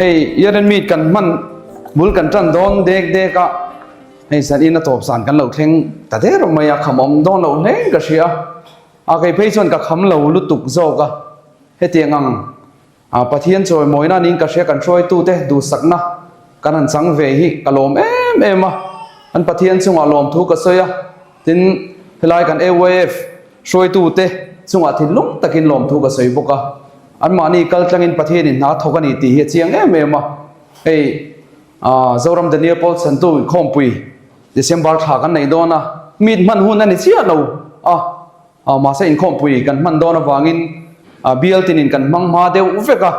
Hei year end meet kan hman bul kan tan dawn dek dek a, hei zan in a tawp zan kan lo thleng ta der mai a, kham awm dawn loh hle ka hria a, kei phei chuan ka kham lo lutuk zawk a, hetiang ang A Pathian chawimawina niin ka hria kan hruaitute duhsakna kan han chang ve hi ka lawm em em a, an Pathian chungah lawmthu ka sawi a, tin helai kan AYF hruaitute chungah thinlung takin lawmthu ka sawi bawk a, anmahni kal tlangin Pathianin hna thawk a ni tih hi a chiang em em a, hei Zoram Daniel Paul Chhantu inkhawmpui December thla kan neih dawn a, meet hman hun a ni chiah lo a. Mahse inkhawmpui kan hman dawn avangin bial tinin kan hmang hma deuh vek a.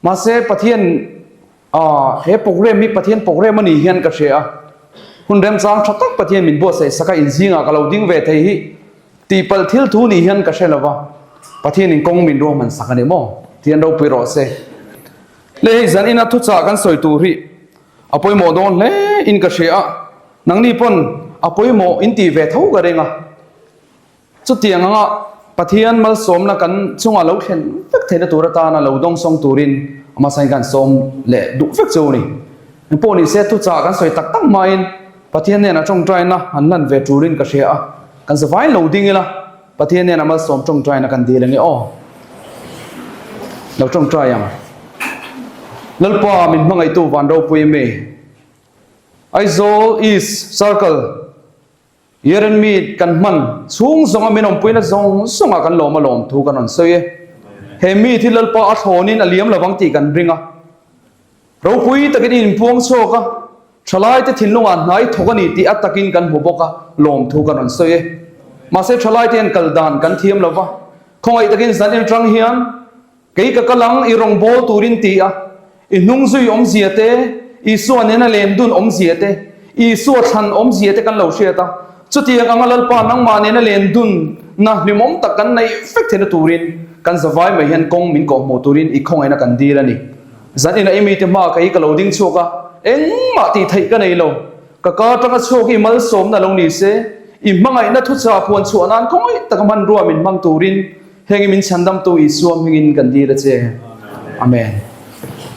Mahse Pathian he program hi Pathian program a nih hian ka hria a. Hun remchang tha tak Pathian min buatsaih sak a inzingah ka lo ding ve thei hi tihpalh thil thu nih hian ka hre lo va. Pathianin kawng min ruahman sak a ni maw? Pathian ropui rawh se. Le hei zanin a thuchah kan sawi tur hi a pawimawh dawn hle in ka hria a. Nangni pawn a pawimawh in tih ve tho ka ring a. Chutiang anga Pathian malsawmna kan chungah lo thlen vek theihna tur atana lo dawngsawng turin hmasain kan sawm leh duh vek chu a ni. Engpawh ni se thuchah kan sawi tak tak hmain Pathian hnenah tawngtaina han lan ve turin ka hria a, kan zavain lo ding ila Pathian hnenah malsawm tawngtaina kan dil ange aw. Lo tawngtai ang. Lalpa min hmangaihtu van ropui mi Aizawl East Circle Year and Meet kan hman chhung zawnga min awmpuina zawng zawngah kan lawm a lawm thu kan rawn sawi e. He meet hi Lalpa a thlawnin a liam lovang tih kan ring a. Ropui takin i inpuang chhuak a, thalaite thinlungah hnai thawk a ni tih a takin kan hmu bawk a, lawm thu kan rawn sawi e. Mahse thalaite hian kal dan kan thiam lova, khawngaih takin zan inṭang hian Kei ka kal ang, i rawn bawl turin ti a, i hnung zui awmzia te, Isua nena lem dun awmzia te, Isua thlan awmzia te kan lo hriat a, chutiang anga Lalpa nangmah nena len dun na hlimawm tak kan neih vek theihna turin kan zavai mai hian kawng min kawhhmuh turin i khawngaihna kan dil a ni. Zan inah i mite hma kei ka lo ding chhuak a, engmah tih theih ka nei lo. Ka ka atanga chhuak i malsawmna lo ni se, i hmangaihna thuchah phuan chhuah nan khawngaih taka hmanrua min hmang turin Heng i min chhandamtu Isua hmingin kan dil a che. Amen.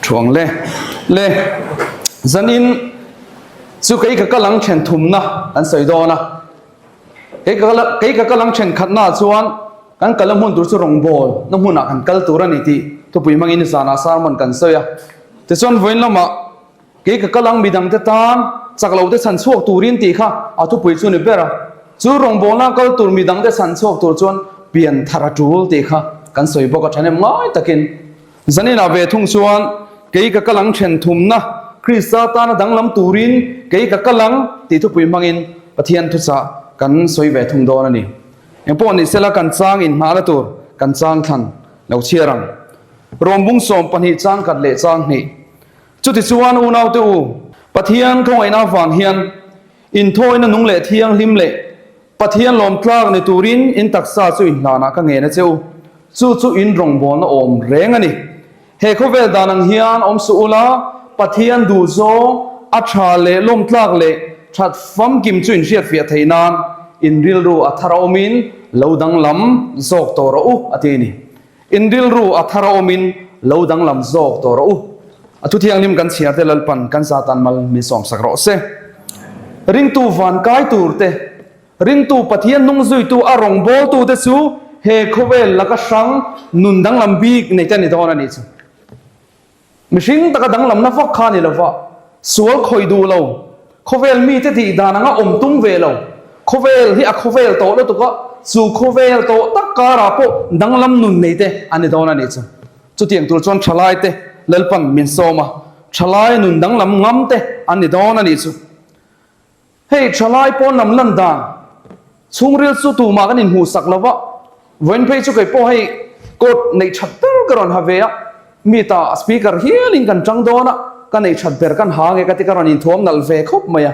Thuang le le zanin chu kei ka kal ang then thumna kan sawi dawn a. Kei ka kal kei ka kal ang then khatna chuan kan kal a hmun tur chu rawngbawl na hmunah kan kal tur a ni tih thupui hmangin zanah sermon kan sawi a. Tichuan vawiin lamah Kei ka kal ang midangte tan chak lo te chhan chhuak turin tih kha a thupui chu ni ber a. Chu rawngbawlna kal tur midangte chhan chhuak tur chuan pian thar a tul tih kha kan sawi bawk a thahnem ngai takin. Zaninah ve thung chuan kei ka kal ang then thumna Krista tana danglam turin kei ka kal ang tih thupui hmangin Pathian thuchah kan sawi ve thung dawn a ni. Engpawh ni sela kan chang inhnahna tur kan chang thlan lo chhiar ang. Rawngbung 12 chang khat leh chang hnih. Chutichuan unaute u, Pathian khawngaihna avang hian inthawina nung leh thianghlim leh Pathian lawmtlak ni turin in taksa chu inhlanah ka ngen a che u. Chu chu in rawngbawlna awm reng a ni. He khawvel dan ang hian awm suh ula, Pathian duhzawng a tha leh lawmtlak leh that famkim chu inhriatfiah theih nan in rilru a thar a awmin lo danglam zawk tawh rawh u, a ti a ni. In rilru a thar a awmin lo danglam zawk tawh rawh u. A thu thianghlim kan chhiar te Lalpan kan Satan mal min sawmsak rawh se. Ringtu van kai tur te, ringtu Pathian hnung zuitu a rawngbawltu te chu he khawvel laka hrang nun danglam bik nei te a ni dawn a nih chu. Mihring taka danglamna vak kha a ni lova, sual khawih duh lo, khawvel mite tih dan anga awm tum ve lo, khawvel hi a khawvel tawh lutuk a, chu khawvel tawh tak karah pawh danglam nun nei te a ni dawn a nih chu. Chutiang tur chuan thalai te Lalpan min sawm a, thalai nun danglam ngam te an ni dawn a nih chu. Hei thalai pawn lam lan dan chhungril chu tumah kan inhmuhsak lo va, vawiin phei chu kei pawh hei coat neih that ber ka rawn ha ve a, mi ta speaker hialin kan tang dawn a, ka neih that ber kan ha nge ka ti ka rawn inthuam nalh ve khawp mai a,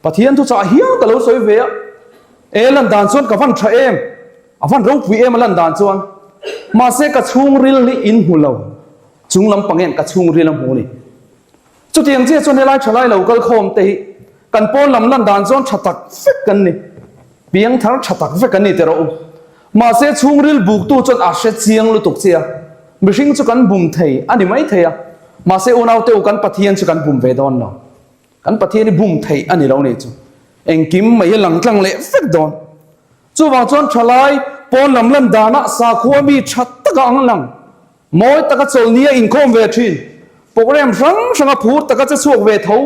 Pathian thuchah hial ka lo sawi ve a, e lan dan chuan ka van tha em, a van ropui em a lan dan chuan, mahse ka chhungril hi inhmu lo, chung lampang hian ka chhungril a hmu a ni. Chutiang chiah chuan helai thalai lo kal khawm te hi kan pawn lam lan dan chuan tha tak vek kan ni, piang thar tha tak vek an ni ti rawh u. Mahse chhungril buktu chuan a hre chiang lutuk che a, mihring chu kan bum thei a ni mai thei a. Mahse unaute u kan Pathian chu kan bum ve dawn lo. Kan Pathian hi bum theih a ni lo nih chu. Engkim mai hi lang tlang leh vek dawn. Chuvang chuan thalai pawn lam lan danah sakhua mi tha taka ang lang, mawi taka chawlhni a inkhawm ve thin, program hrang hranga phur taka che chhuak ve tho,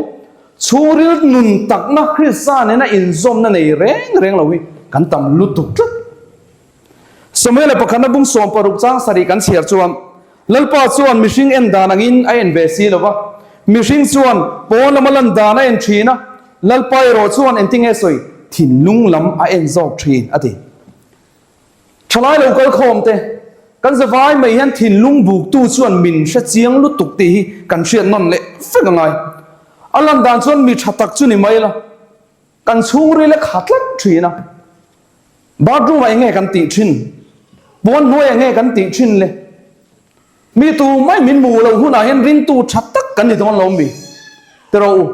chhungril nun takna Krista nena inzawmna nei reng reng lo hi kan tam lutuk tlat. Samuela pakhatna bung 16 chang sarih kan chhiar chuan, Lalpa chuan mihring en dan angin a en ve si lo va, mihring chuan pawn lama lan dan a en thin a, Lalpa erawh chuan engtinge sawi thinlung lam a en zawk thin, a ti. Thalai lo kal khawm te, kan zavai mai hian thinlung buktu chuan min hre chiang lutuk tih hi kan hriat nawn leh vek a ngai. A lan dan chuan mi tha tak chu ni mai la, kan chhungril a kha tlat thin a. Bathroom ah enge kan tih thin? Puan hnuai ah enge kan tih thin le? Mi tu mai min hmuh loh hunah hian ringtu tha tak kan ni dawn lo mi? Ti rawh u.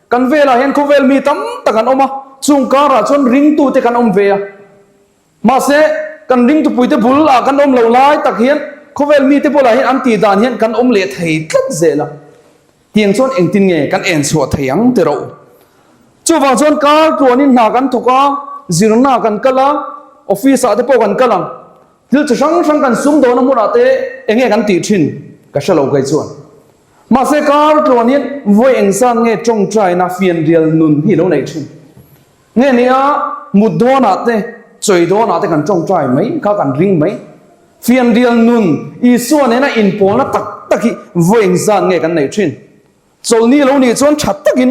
Kan velah hian khawvel mi tam tak an awm a, chung karah chuan ringtu te kan awm ve a. Mahse, kan ringtupuite bul ah kan awm lo lai tak hian khawvel mite bulah hian an tih dan hian kan awm leh thei tlat zel a. Tiang chuan engtin nge kan en chhuah thei ang ti rawh u. Chuvang chuan kar tluanin hna kan thawk a, zirna kan kal a, office ah te pawh kan kal ang. Thil chi hrang hrang kan sum dawhna hmunah te eng nge kan tih thin ka hre lo kei chuan. Mahse kar tluan hian vawi engzat nge tawngtaina fianrial nun hi lo neih thin. Nge nia mut dawnah te, chawi dawnah te kan tawngtai mai kha kan ring mai. Fianrial nun Isua nena inpawlna tak tak hi vawi engzat nge kan neih thin. Chawlhni lo nih chuan tha takin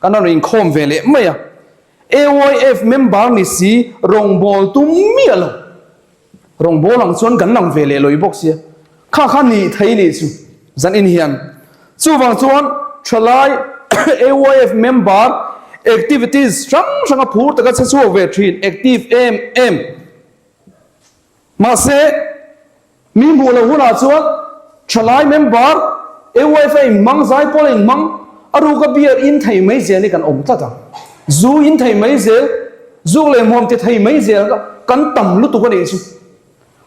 kan rawn inkhawm ve leh mai a. AYF member ni si rawngbawltu miah lo. Rawngbâwl ang chuan kan lang ve leh lawih bawk sia. Kha kha nih thei nih chu zan in hian. Chuvang chuan thalai AYF member activities hrang hranga phur taka che chhuak ve thin active em em. Mahse mi hmuh loh hunah chuan thalai member AYF a inhmang, zaipawl a inhmang, a ruka beer in thei mai zel hi kan awm tlat ang. Zu in thei mai zel. Zuk leh hmuam ti thei mai zel kha kan tam lutuk a nih chu.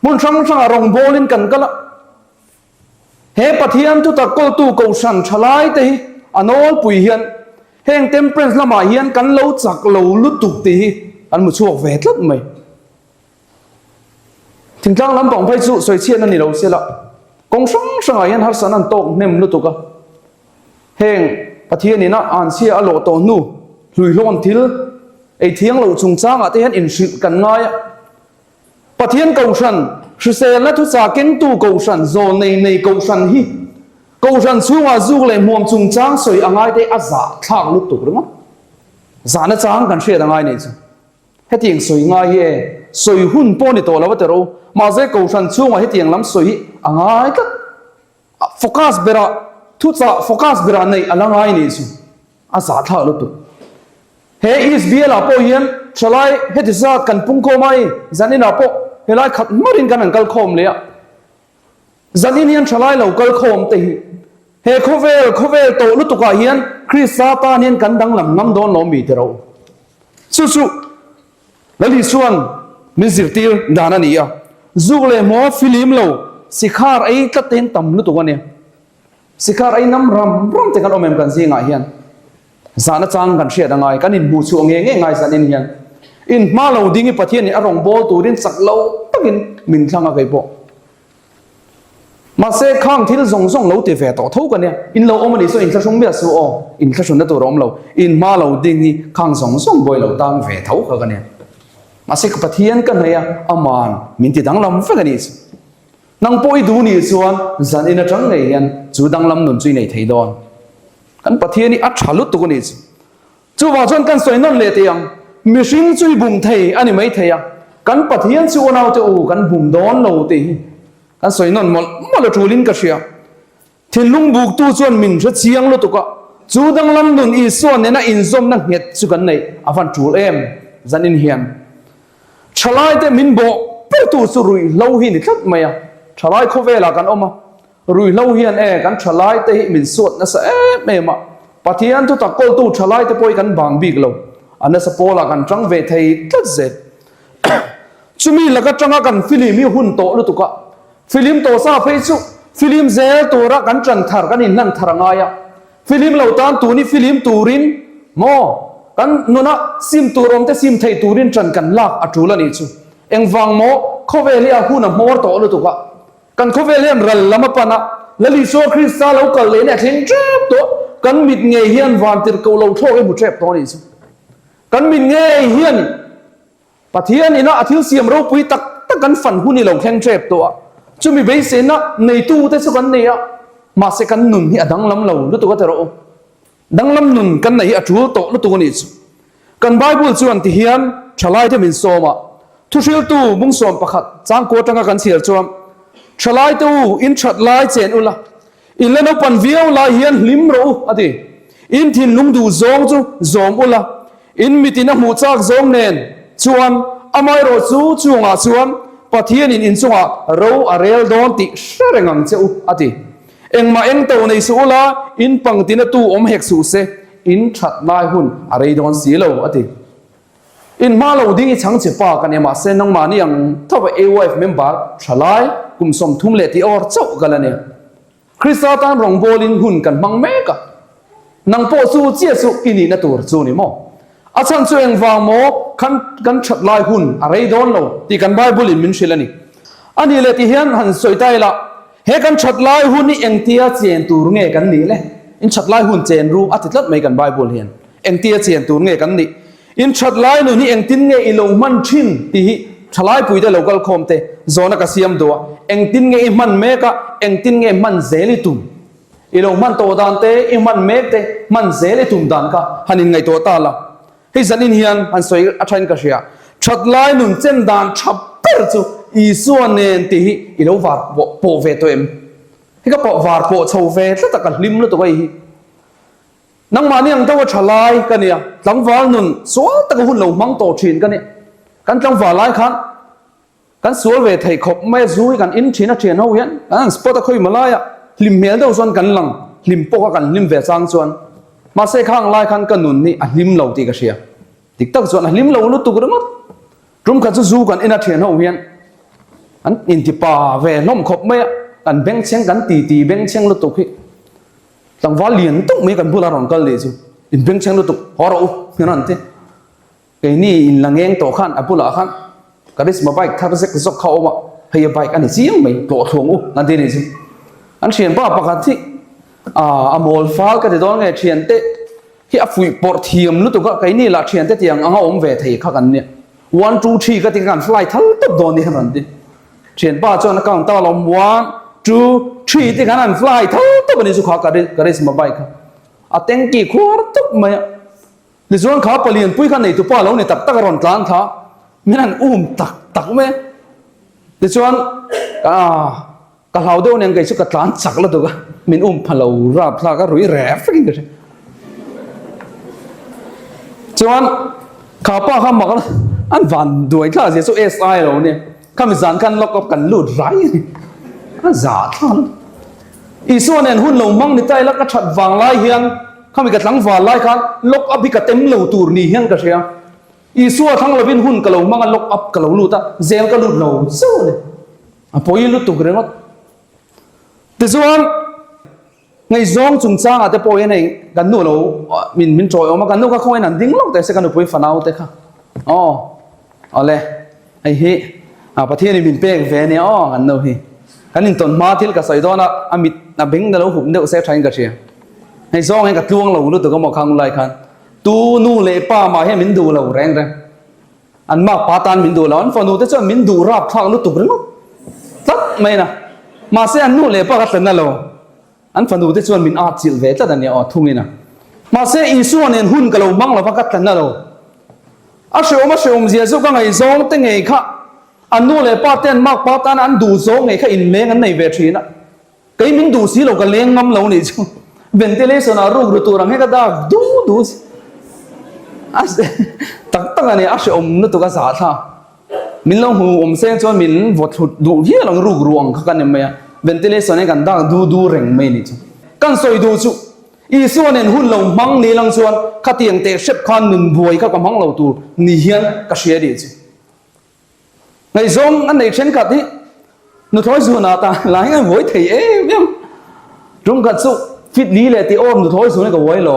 Hmun hrang hrangah rawngbawlin kan kal a. He Pathian thutak kawltu Kohhran thalai te hi a nawlpui hian heng temperance lamah hian kan lo chak lo lutuk tih hi kan hmu chhuak ve tlat mai. Thingtlang lampang phei chu sawichhiat a ni lo sela kawng hrang hrangah hian harsatna an tawk hnem lutuk a. Heng Pathian ina anchhia a lawh tawh hnu hluihlawn thil ei thiang loh chungchangah te hian inhrilh kan ngai a. Pathian Kohhran, hriselna thuchah kengtu Kohhran, zawl nei nei Kohhran hi Kohhran chhungah zuk leh hmuam chungchang sawi a ngai te a zahthlak lutuk ringawt. Zahna chang kan hriat a ngai nei chu. Hetiang sawi ngai hi e, sawi hun pawh ni tawh lo a ti ro. Mahse Kohhran chhungah hetiang lam sawi hi a ngai tlat. Focus berah thuchah focus berah neih a la ngai nih chu a zahthlak lutuk. He East Bial ah pawh hian thalai heti zat kan pung khawm a hei zanin ah pawh helai khat marin kan han kal khawm leh a. Zanin hian thalai lo kal khawm te hi he khawvel khawvel tawh lutuk ah hian Krista tan hian kan danglam ngam dawn lo mi tiro. Chu chu Lali chuan min zirtir dan a ni a, zuk leh hmaw filim lo sikhar ei tlat te hian tam lutuk a nia. Sikhar ei nam ram ram te kan awm em kan zingah hian zahna chang kan hriat a ngai, kan inhmuh chhuah nge nge ngai zan in hian. In hma lo ding i Pathian in a rawn bawl turin chak lo takin min thlang a kei pawh. Mahse khang thil zawng zawng lo ti ve tawh tho ka nia, in lo awm a nih chuan inthlahrung miah suh aw, inthlahrunna tur a awm lo, in hma lo ding hi khang zawng zawng buai lo tang ve tho kha ka nia. Mahse ka Pathian ka hnaih a, aman min ti danglam vek a nih chu. Nang pawh i duh nih chuan zan in atang ngei hian chu danglam nun chu i nei thei dawn. Kan Pathian hi a tha lutuk a nih chu. Chuvang chuan kan sawi nawn leh teh ang, mihring chu i bum thei a ni mai thei a, kan Pathian chu unaute u kan bum dawn lo tih hi kan sawi nawn mawlh mawlh a tulin ka hria. Thinlung buktu chuan min hre chiang lutuk a, chu danglam nun Isua nena inzawmna nghet chu kan neih a van tul em zanin hian. Thalaite min bawh bertu chu ruihhlo hi ni tlat mai a, thalai khawvelah kan awm a, Ruihhlo hian e kan thalai te hi min suat nasa em em a, Pathian thutak kawltu thalai te pawh hi kan bang bik lo, a nasa pawlah kan tang ve thei tlat zel. Chumi laka tanga kan film hi hun tawh lutuk a, film tawh sa phei chu Filim zel tura kan ṭan thar, kan inhlan thar a ngai a. Filim lo tan tun hi filim turin maw kan nuna sim tur awm te sim thei turin ṭan kan lak a ṭul a nih chu. Engvang maw khawvel hi a hun a hmawr tawh lutuk a. Kan khawvel hian ral lam a pan a, Lal Isua Krista lo kal leh in a thleng ṭep tawh. Kan mit ngei hian vantirhkoh lo thlawk i hmu ṭep tawh a nih chu. Kan mit ngei hian. Pathian ina a thil siam ropui tak tak kan fan hun i lo thleng tep tawh a, chumi beiseina neitute chu kan nei a, mahse kan nun hi a danglam lo lutuk a ti rawh u. Danglam nun kan neih hi a tul tawh lutuk a nih chu. Kan Bible chuan ti hian thalaite min sawm a, thuhriltu bungsawm pakhat changkua atanga kan chhiar chuan, Thalaite u, in that lai chen ula, In la naupan viau lai hian hlim rawh u, a ti. In thinlung duh zawng chu zawm ula, in mitin a hmuh chak zawng nen chuan amaherawh chu chungah chuan Pathianin in chungah ro a rel dawn tih hre reng ang che u, a ti. Engmah eng to nei suh ula, in pangtina tu awm hek suh se, in that lai hun a rei dawn si lo, a ti. In hma lo ding i chhang che pa ka nia mahse nangmahni ang tho a AYF member tha lai kum 30 leh tih awr chauh ka la nia. Krista tan rawngbawlin hun kan hmang mek a, nang pawh chu chiah chu i nihna tur chu ni maw? A chhan chu engvang maw khan kan that lai hun a rei dawn lo tih kan Bible in min hrilh a ni. A nih leh ti hian han sawi ta ila, he kan that lai hun hi engtia chen tur nge kan nih le? In that lai hun chen ru a ti tlat mai kan Bible hian. Engtia chen tur nge kan nih? In that lai nun hi engtin nge i lo hman thin tih hi thalaipuite lo kal khawm te zawhna ka siam duh a, engtin nge i hman mek a, engtin nge hman zel i tum? I lo hman tawh dan te, i hman mek te, hman zel i tum dan kha han inngaihtuah ta la. Hei zanin hian han sawi a thain ka hria, that lai nun chen dan tha ber chu Isua nen tih hi i lo var pawh ve tawh em? Hei ka pawh var pawh chho ve tlat a, ka hlim lutuk a hei hi. Nangmahni ang deuh a tha lai ka nia, tlangval nun sual taka hun lo hmang tawh thin ka nia. Kan tlangval lai khan kan sual ve thei khawp mai a, zu hi kan in thin a thian ho hian kan han spot a khawi malai a, hlim hmel deuh chuan kan lang, hlim pawk a kan hlim ve chang chuan. Mahse khang lai khan ka nun hi a hlim lo tih ka hria. Dik tak chuan a hlim lo lutuk ringawt. Tum khat chu zu kan in a thian ho hian an intipa ve hlawm khawp mai a, kan bengchheng kan titi bengchheng lutuk hi. Tlangval lian tuk mai kan bula rawn kal leh chu in bengchheng lutuk haw rawh u hian an ti. Keini in la ngeng tawh khan a bulah khan Karizma bike thar zek zawk kha a awm a, hei a bike a ni chiang mai tlawh thluang u an ti nih chu. An thianpa pakhat hi a mawl fal ka ti dawn nge thiante hi a fuih pawrh thiam lutuk a, keini lah thiante tiang anga awm ve thei kha kan nia. One two three ka ti kha kan fly thal tawp dawn nia an ti. Thianpa chuan a count ta lo, one, two, three te khan an fly tho tawp a ni chu kha Karizma bike kha. A tanky khuar tawp mai a. Tichuan kha palianpui kha neitupa lo ni tak tak a rawn tlan thla, min han um tak tak mai a. Tichuan ah ka hlau deuh nen kei chu ka tlan chak lutuk a, min um pha lo rap thlak a rui rep vekin ka hria. Chuan kha pa kha mak an van duai thla zia chu SI lo nia. Khami zan khan lock up kan lut rai a ni. A za thla lutuk. Isua nen hun lo hmang ni ta ila ka that vang lai hian khami ka tlangval lai khan lock up hi ka tem lo tur ni hian ka hria. Isua thlang lovin hun ka lo hmang a lock up ka lo lut a, zel ka lut lo zeuh a ni. A pawi lutuk ringawt. Tichuan. Ngaihzawng chungchangah te pawh hian hei kan nu lo min min tawiawm a, kan nu kha khawngahin an ding lawk teh se ka nupui fanau te kha aw awle hei hi a Pathianin min pek ve ania aw kan nu hi kan intawn hma thil ka sawi dawn a a mit a beng na lo hup deuh se thain ka hria hei zawng hian ka tluang lo lutuk a maw khang lai khan tu nu leh pa mah hian min duh lo reng reng an mak pa tan min duh lo an fanu te chuan min duh rap thlak lutuk ringawt tlat mai na mahse an nu leh pa ka tlen na lo. An fanu te chuan min at chilh ve tlat a nia aw thungin a. Mahse Isua nen hun ka lo hmang lova ka tla na lo. A hreawm a hreawm zia chu ka ngaihzawng te ngei kha an nu leh pa te an mak pa tana an duh zawng ngei kha inleng an nei ve thin a. Kei min duh si lo ka leng ngam lo nih chu ventilation ah ruk ru tur ang hi ka dak du du si. A tak tak a nia a hreawm lutuk a zahthlak. Min lo hmu awm seng chuan min vaw thlut duh viau ang ruk ruang kha kan ni mai a, ventilation hi kan dak du du reng mai ni chu. Kan sawi duh chu Isua nen hun lo hmang ni lang chuan khatiang teh hrep khan nun buai kha ka hmang lo tur ni hian ka hria nih chu. Ngaihzawng an nei thenkhat hi. Nuthlawi zunah ta lai hian vuai thei em em. Tum khat chu fit li leh tih awm nuthlawi zun hi ka vuai lo.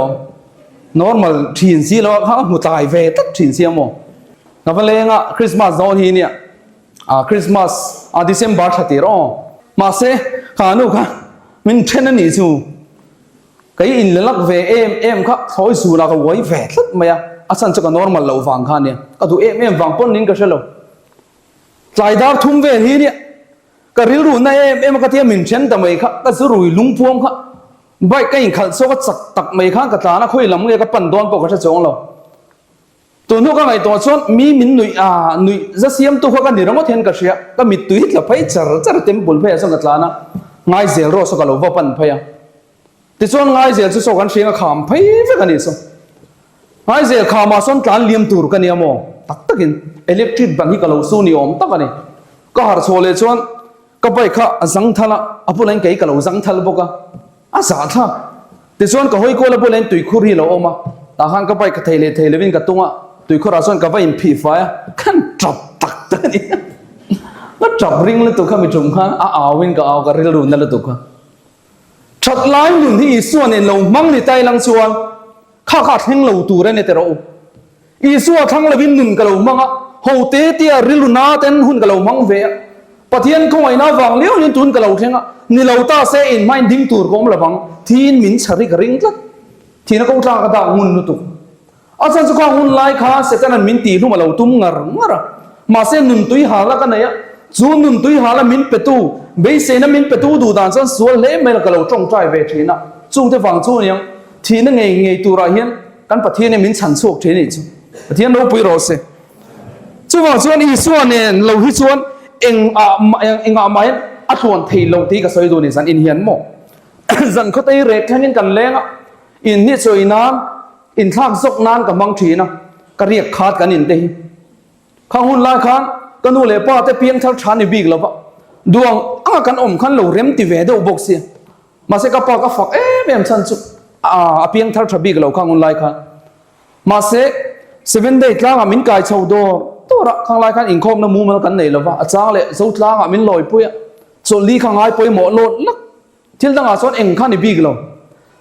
Normal thin si lo a kha ka hmu tlai ve tlat thin si a maw. Ka va leng a Christmas dawn hi nia ah Christmas ah December tha tir aw. Mahse kha nu kha min then a nih chu. Kei in la lak ve em em kha thlawi zunah ka vuai ve tlat mai a. A chhan chu ka normal loh vang kha nia. Ka duh em em vang pawn niin ka hre lo. Tlai dar thum vel hi nia ka rilru na em em a ka tia min then ta mai kha ka zu rui lungpuam kha bike ka inkhalh chhuak a chak tak mai khan ka tlan a khawi lam nge ka pan dawn pawh ka hre chuang lo. Tun hnu ka ngaihtuah chuan mi min nuih a nuih za siamtu kha ka ni ringawt hian ka hria ka mittui hi tla phei char char a temple pheiah chuan ka tlan a Ngaizel rawh saw ka lo va pan phei a. Tichuan Ngaizel chu saw kan hriang a kham phei vek a nih saw. Ngaizel khamah sawn tlan liam tur ka nia maw? Tak takin electric ban hi ka lo su ni awm tak a ni. Ka harh chhuah leh chuan ka bike kha a zang thal a, a bulah in kei ka lo zang thal bawk a, a zah thlak. Tichuan ka hawi kual a bulah in tuikhur hi a lo awm a, tah khan ka bike ka thei leh thei lovin ka tung a, tuikhur ah chuan ka va inphih fai a, khan tap tak tak a ni. Ka tap ring lutuk kha mi tum khan a au in ka au ka rilru na lutuk kha. That lai nun hi Isua nen lo hmang ni tai lang chuan kha kha thleng lo tur a ni ti rawh u. Isua thlang lovin nun ka lo hmang a, ho te tia rilru na ten hun ka lo hmang ve a, Pathian khawngaihna avang liau hian tun ka lo thleng a, ni lo ta se in hmain ding tur ka awm lovang, thiin min chhar hi ka ring tlat. Thihna ko tlak a dak ngun lutuk. A chhan chu khang hun lai kha Setana'n min tihhlum a lo tum ngar ngar a. Mahse nun tui hala ka nei a, chu nun tui hala min petu, beiseina min petu duh dan chuan sual hle mai la ka lo tawngtai ve thin a. Chungte vang chu aniang, thihna ngei ngei turah hian kan Pathian in min chhan chhuak thin a nih chu. Pathian ropui rawh se. Chuvang chuan Isua nen lo hi chuan engah engah mah hian a tluan thei lo tih ka sawi duh a ni zan in hian maw. Zan khawtei rek thlengin kan leng a, in hi chawi nan Inthlak zawk nan ka hmang thin a, ka riak khat kan in te hi. Khang hun lai khan ka nu leh pa te piang thar tha ni bik lo va, duang anga kan awm khan lo rem ti ve deuh bawk sia. Mahse ka pa ka fak em em chhan chu a piang thar tha bik lo khang hun lai khan. Mahse Seven Day tlangah min kai chho dawr dawr a, khang lai khan inkhawmna mumal kan nei lo va, a chang leh zo tlangah min lawi pui a, chawlh kha ngai pawimawh lawt lak. Thil dangah chuan eng kha ni bik lo.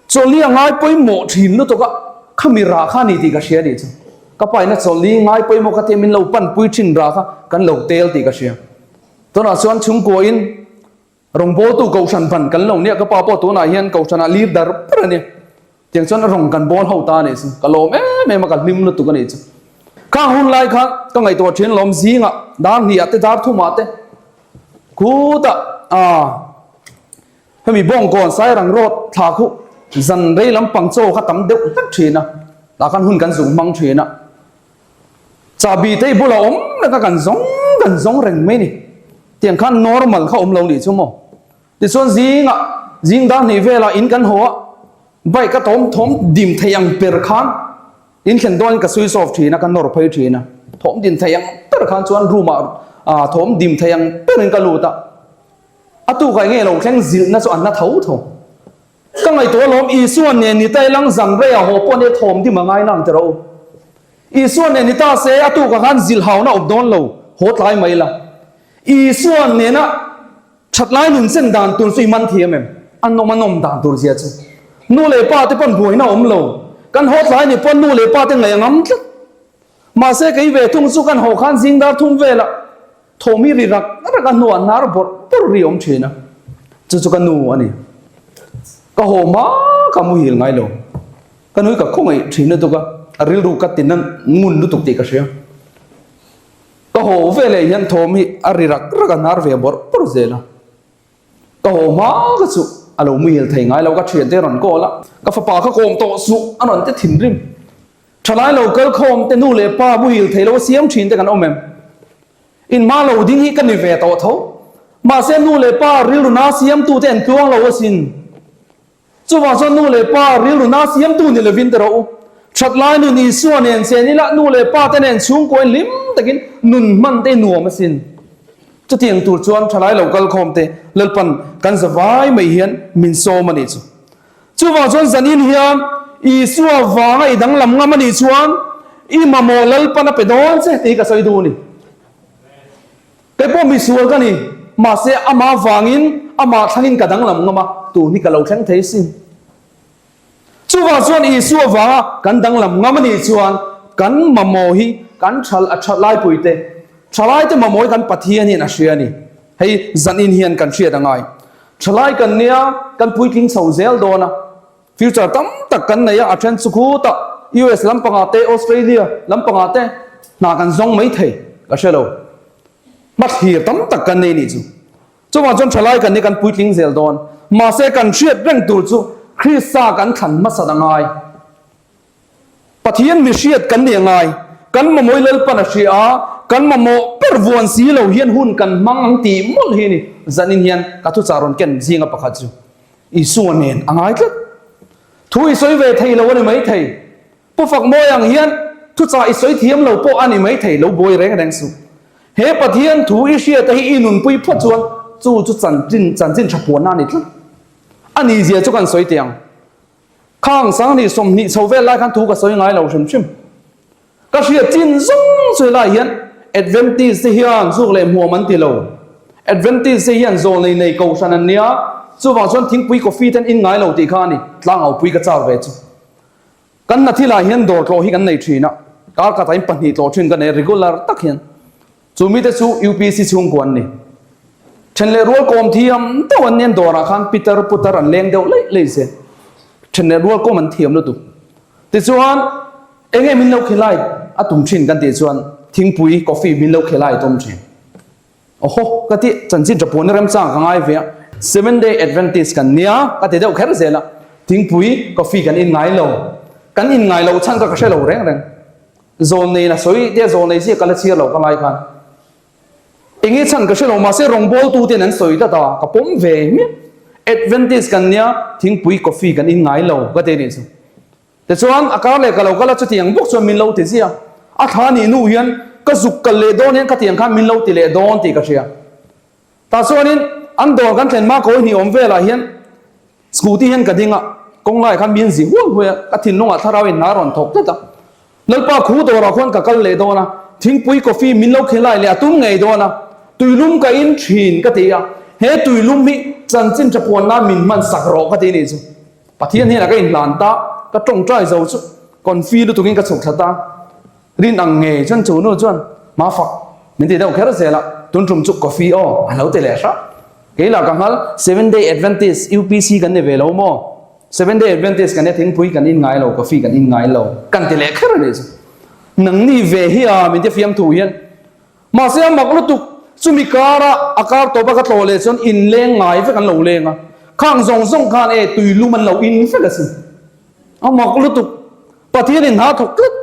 Chawlhi a ngai pawimawh thin lutuk a, khami rah kha ni tih ka hria nih chu. Ka pa ina chawlhi ngai pawimawh kha tia min lo panpui thin rah kha kan lo tel tih ka hria. Tunah chuan chhungkuain rawngbawltu kohhran ban kan lo nia, ka pa pawh tunah hian kohhranah lir dar ber a nia. Tiang chuan a rawng kan bawl ho ta a nih chu. Ka lawm em em a, ka hlim lutuk a nih chu. Khang hun lai khan ka ngaihtuah thin lawm zingah dar hnih ah te dar thumah te khutah ah hemi bawngkawn Sairang road thla khu zan rei lampang chaw kha tam deuh hlek thin a, tah khan hun kan zung hmang thin a. Chahbi te i bulah awm reng a kan zawng kan zawng reng mai ni. Tiang khan normal kha awm lo nih chu maw. Tichuan zingah zing dar hnih velah in kan haw a, bike a tawm thawm dim thei ang per khan in thlen dawnin ka switch off thin a, ka nawr phei thin a, thawm dim thei ang ber khan chuan room ah thawm dim thei ang berin ka lut a, a tukah enge lo thleng zilhna chu an na tho tho. Ka ngaihtuah alawm Isua nen ni ta ilang zan reiah haw pawh nia thawm dim a ngai nang tiraw u. Isua nen ni ta se a tukah khan zilhhauna awm dawn lo, haw tlai mai la. Isua nena That lai nun chen dan tur chu i man thiam em? A nawm a nawm dan tur zia chu. Nu leh pa te pawn buaina awm lo. Kan haw tlai ni pawn nu leh pa te ngaih a ngam tlat. Mahse kei ve thung chu kan haw khan zing dar thum velah thawm hi ri rak rak a hnuah hnar bawrh bawrh ri awm thin a. Chu chu ka nu a ni. Ka haw hma ka muhil ngai lo. Ka nu hi ka khawngaih thin lutuk a, a rilru ka tina ngun lutuk tih ka hria. Ka haw ve leh hian thawm hi a ri rak rak a hnar ve bawrh bawrh zel a. Ka haw hma ka chu a lo muhil thei ngai lo, ka thiante rawn call a, ka fapa kha kawm tawh suh a rawn ti thinrim. Thalai lo kal khawm te nu leh pa muhil thei lo a siam thin te kan awm em? Inhma lo ding hi ka ni ve tawh tho. Mahse nu leh pa rilru na siamtu te an tluang lo asin. Chuvang chuan nu leh pa rilru na siamtu ni lovin ti rawh u. That lai nun Isua nen chen ila nu leh pa te nen chhungkuain hlim takin nun hman te nuam asin. Chutiang tur chuan thalai lo kal khawm te Lalpan kan za vai mai hian min sawm a nih chu. Chuvang chuan zanin hian Isua vanga i danglam ngam a nih chuan i mamawh Lalpan a pe dawn che tih hi ka sawi duh a ni. Kei pawh misual ka ni. Mahse amah vangin, amah thlangin ka danglam ngam a, tun hi ka lo thleng thei sin. Chuvang chuan Isua vanga kan danglam ngam a nih chuan kan mamawh hi kan thal a that laipuite, thalaite mamawh hi kan Pathian hian a hria a ni. Hei zanin hian kan hriat a ngai. Thalai kan nia, kan puitling chho zel dawn a. Future tam tak kan nei a, a then chu khutah US lampangah te, Australia lampangah te hna kan zawng mai thei ka hre lo. Hmathlir tam tak kan nei nih chu. Chuvang chuan thalai kan nia kan puitling zel dawn. Mahse kan hriat reng tur chu Krista kan thlan hmasat a ngai. Pathian mi hriat kan nih a ngai. Kan mamawh i Lalpan a hria a, kan mamawh ber vuan si lo hian hun kan hmang ang tih mawlh hi ni. Zanin hian ka thuchah rawn ken zinga pakhat chu Isua nen a ngai tlat. Thu i sawi ve thei lo a ni mai thei. Pu Fakmawi ang hian thuchah i sawi thiam lo pawh a ni mai thei lo buai reng reng suh. He Pathian thu i hriata hi i nunpui phawt chuan chu chu chanchin chanchin tha puanna a ni tlat. A ni zia chu kan sawi teh ang. Khang 20 20 chho vel lai khan thu ka sawi ngai lo hrim hrim. Ka hriat chin zawng chu helai hian Adventist te hian zuk leh hmuam an ti lo. Adventist te hian zawl nei nei kohhran an nia, chuvang chuan thingpui coffee te an in ngai lo tih kha a ni, tlangau-pui ka char ve chu. Kan hna thilah hian dawr tlawh hi kan nei thin a, kar khatah in pahnih tlawh thin ka nei regular tak hian. Chu mite chu UPC chhungkua an ni. Then leh rual kawm thiam deuh an ni an dawrah khan pitar putar an leng deuh leih leih zel. Then leh rual kawm an thiam lutuk. Tichuan enge min lo khilai a tum thin kan tih chuan thingpui coffee min lo khilai a tum thin. Awhaw ka ti chanchin tha puan remchang ka ngai ve a. Seven day Adventist kan nia ka ti deuh kher zel a. Thingpui coffee kan in ngai lo. Kan in ngai loh chhan kha ka hre lo reng reng. Zawlnei na sawi te zawlnei ziak ka la chhiar lo ka ngai khan. Enge chhan ka hre lo mahse rawngbawltu ten an sawi tlat a ka pawm ve hmiah. Adventist kan nia thingpui coffee kan in ngai lo ka ti anih chu. Tichuan a kar leh ka lo kal a chutiang bawk chuan min lo ti ziah. A thla nih hnu hian ka zuk kal leh dawn hian khatiang khan min lo ti leh dawn tih ka hria. Tah chuanin an dawr kan thlen hma kawi hnih awm velah hian Scooty hian ka ding a, kawng laiah khan min zi huai huai a, ka thinlungah thlarau in hna rawn thawk tlat a. Lalpa khu dawrah khuan ka kal leh dawn a, thingpui coffee min lo khilai leh a tum ngei dawn a, tuilum ka in thin ka ti a, he tuilum hi chanchin tha puan nan min hman sak rawh ka ti nih chu. Pathian hian a ka inhlan ta, ka tawngtai zo chu confi lutukin ka chhuk thla ta. Rin ang ngei chuan chu nu chuan hma fak min ti deuh kher zel a, tun tum chu coffee aw a lo ti leh hrah. Kei lah ka nghal Seven Day Adventist UPC kan ni ve lo maw? Seven Day Adventist kan nia thingpui kan in ngai lo, coffee kan in ngai lo kan ti leh kher a nih chu. Nangni ve hi a min ti fiam thu hian mahse a mak lutuk chumi kara a kar tawp a ka tlawh leh chuan inleng ngai vek an lo leng a, khang zawng zawng khan e tuilum an lo in vek asin. A mak lutuk. Pathian in hna thawk tlat.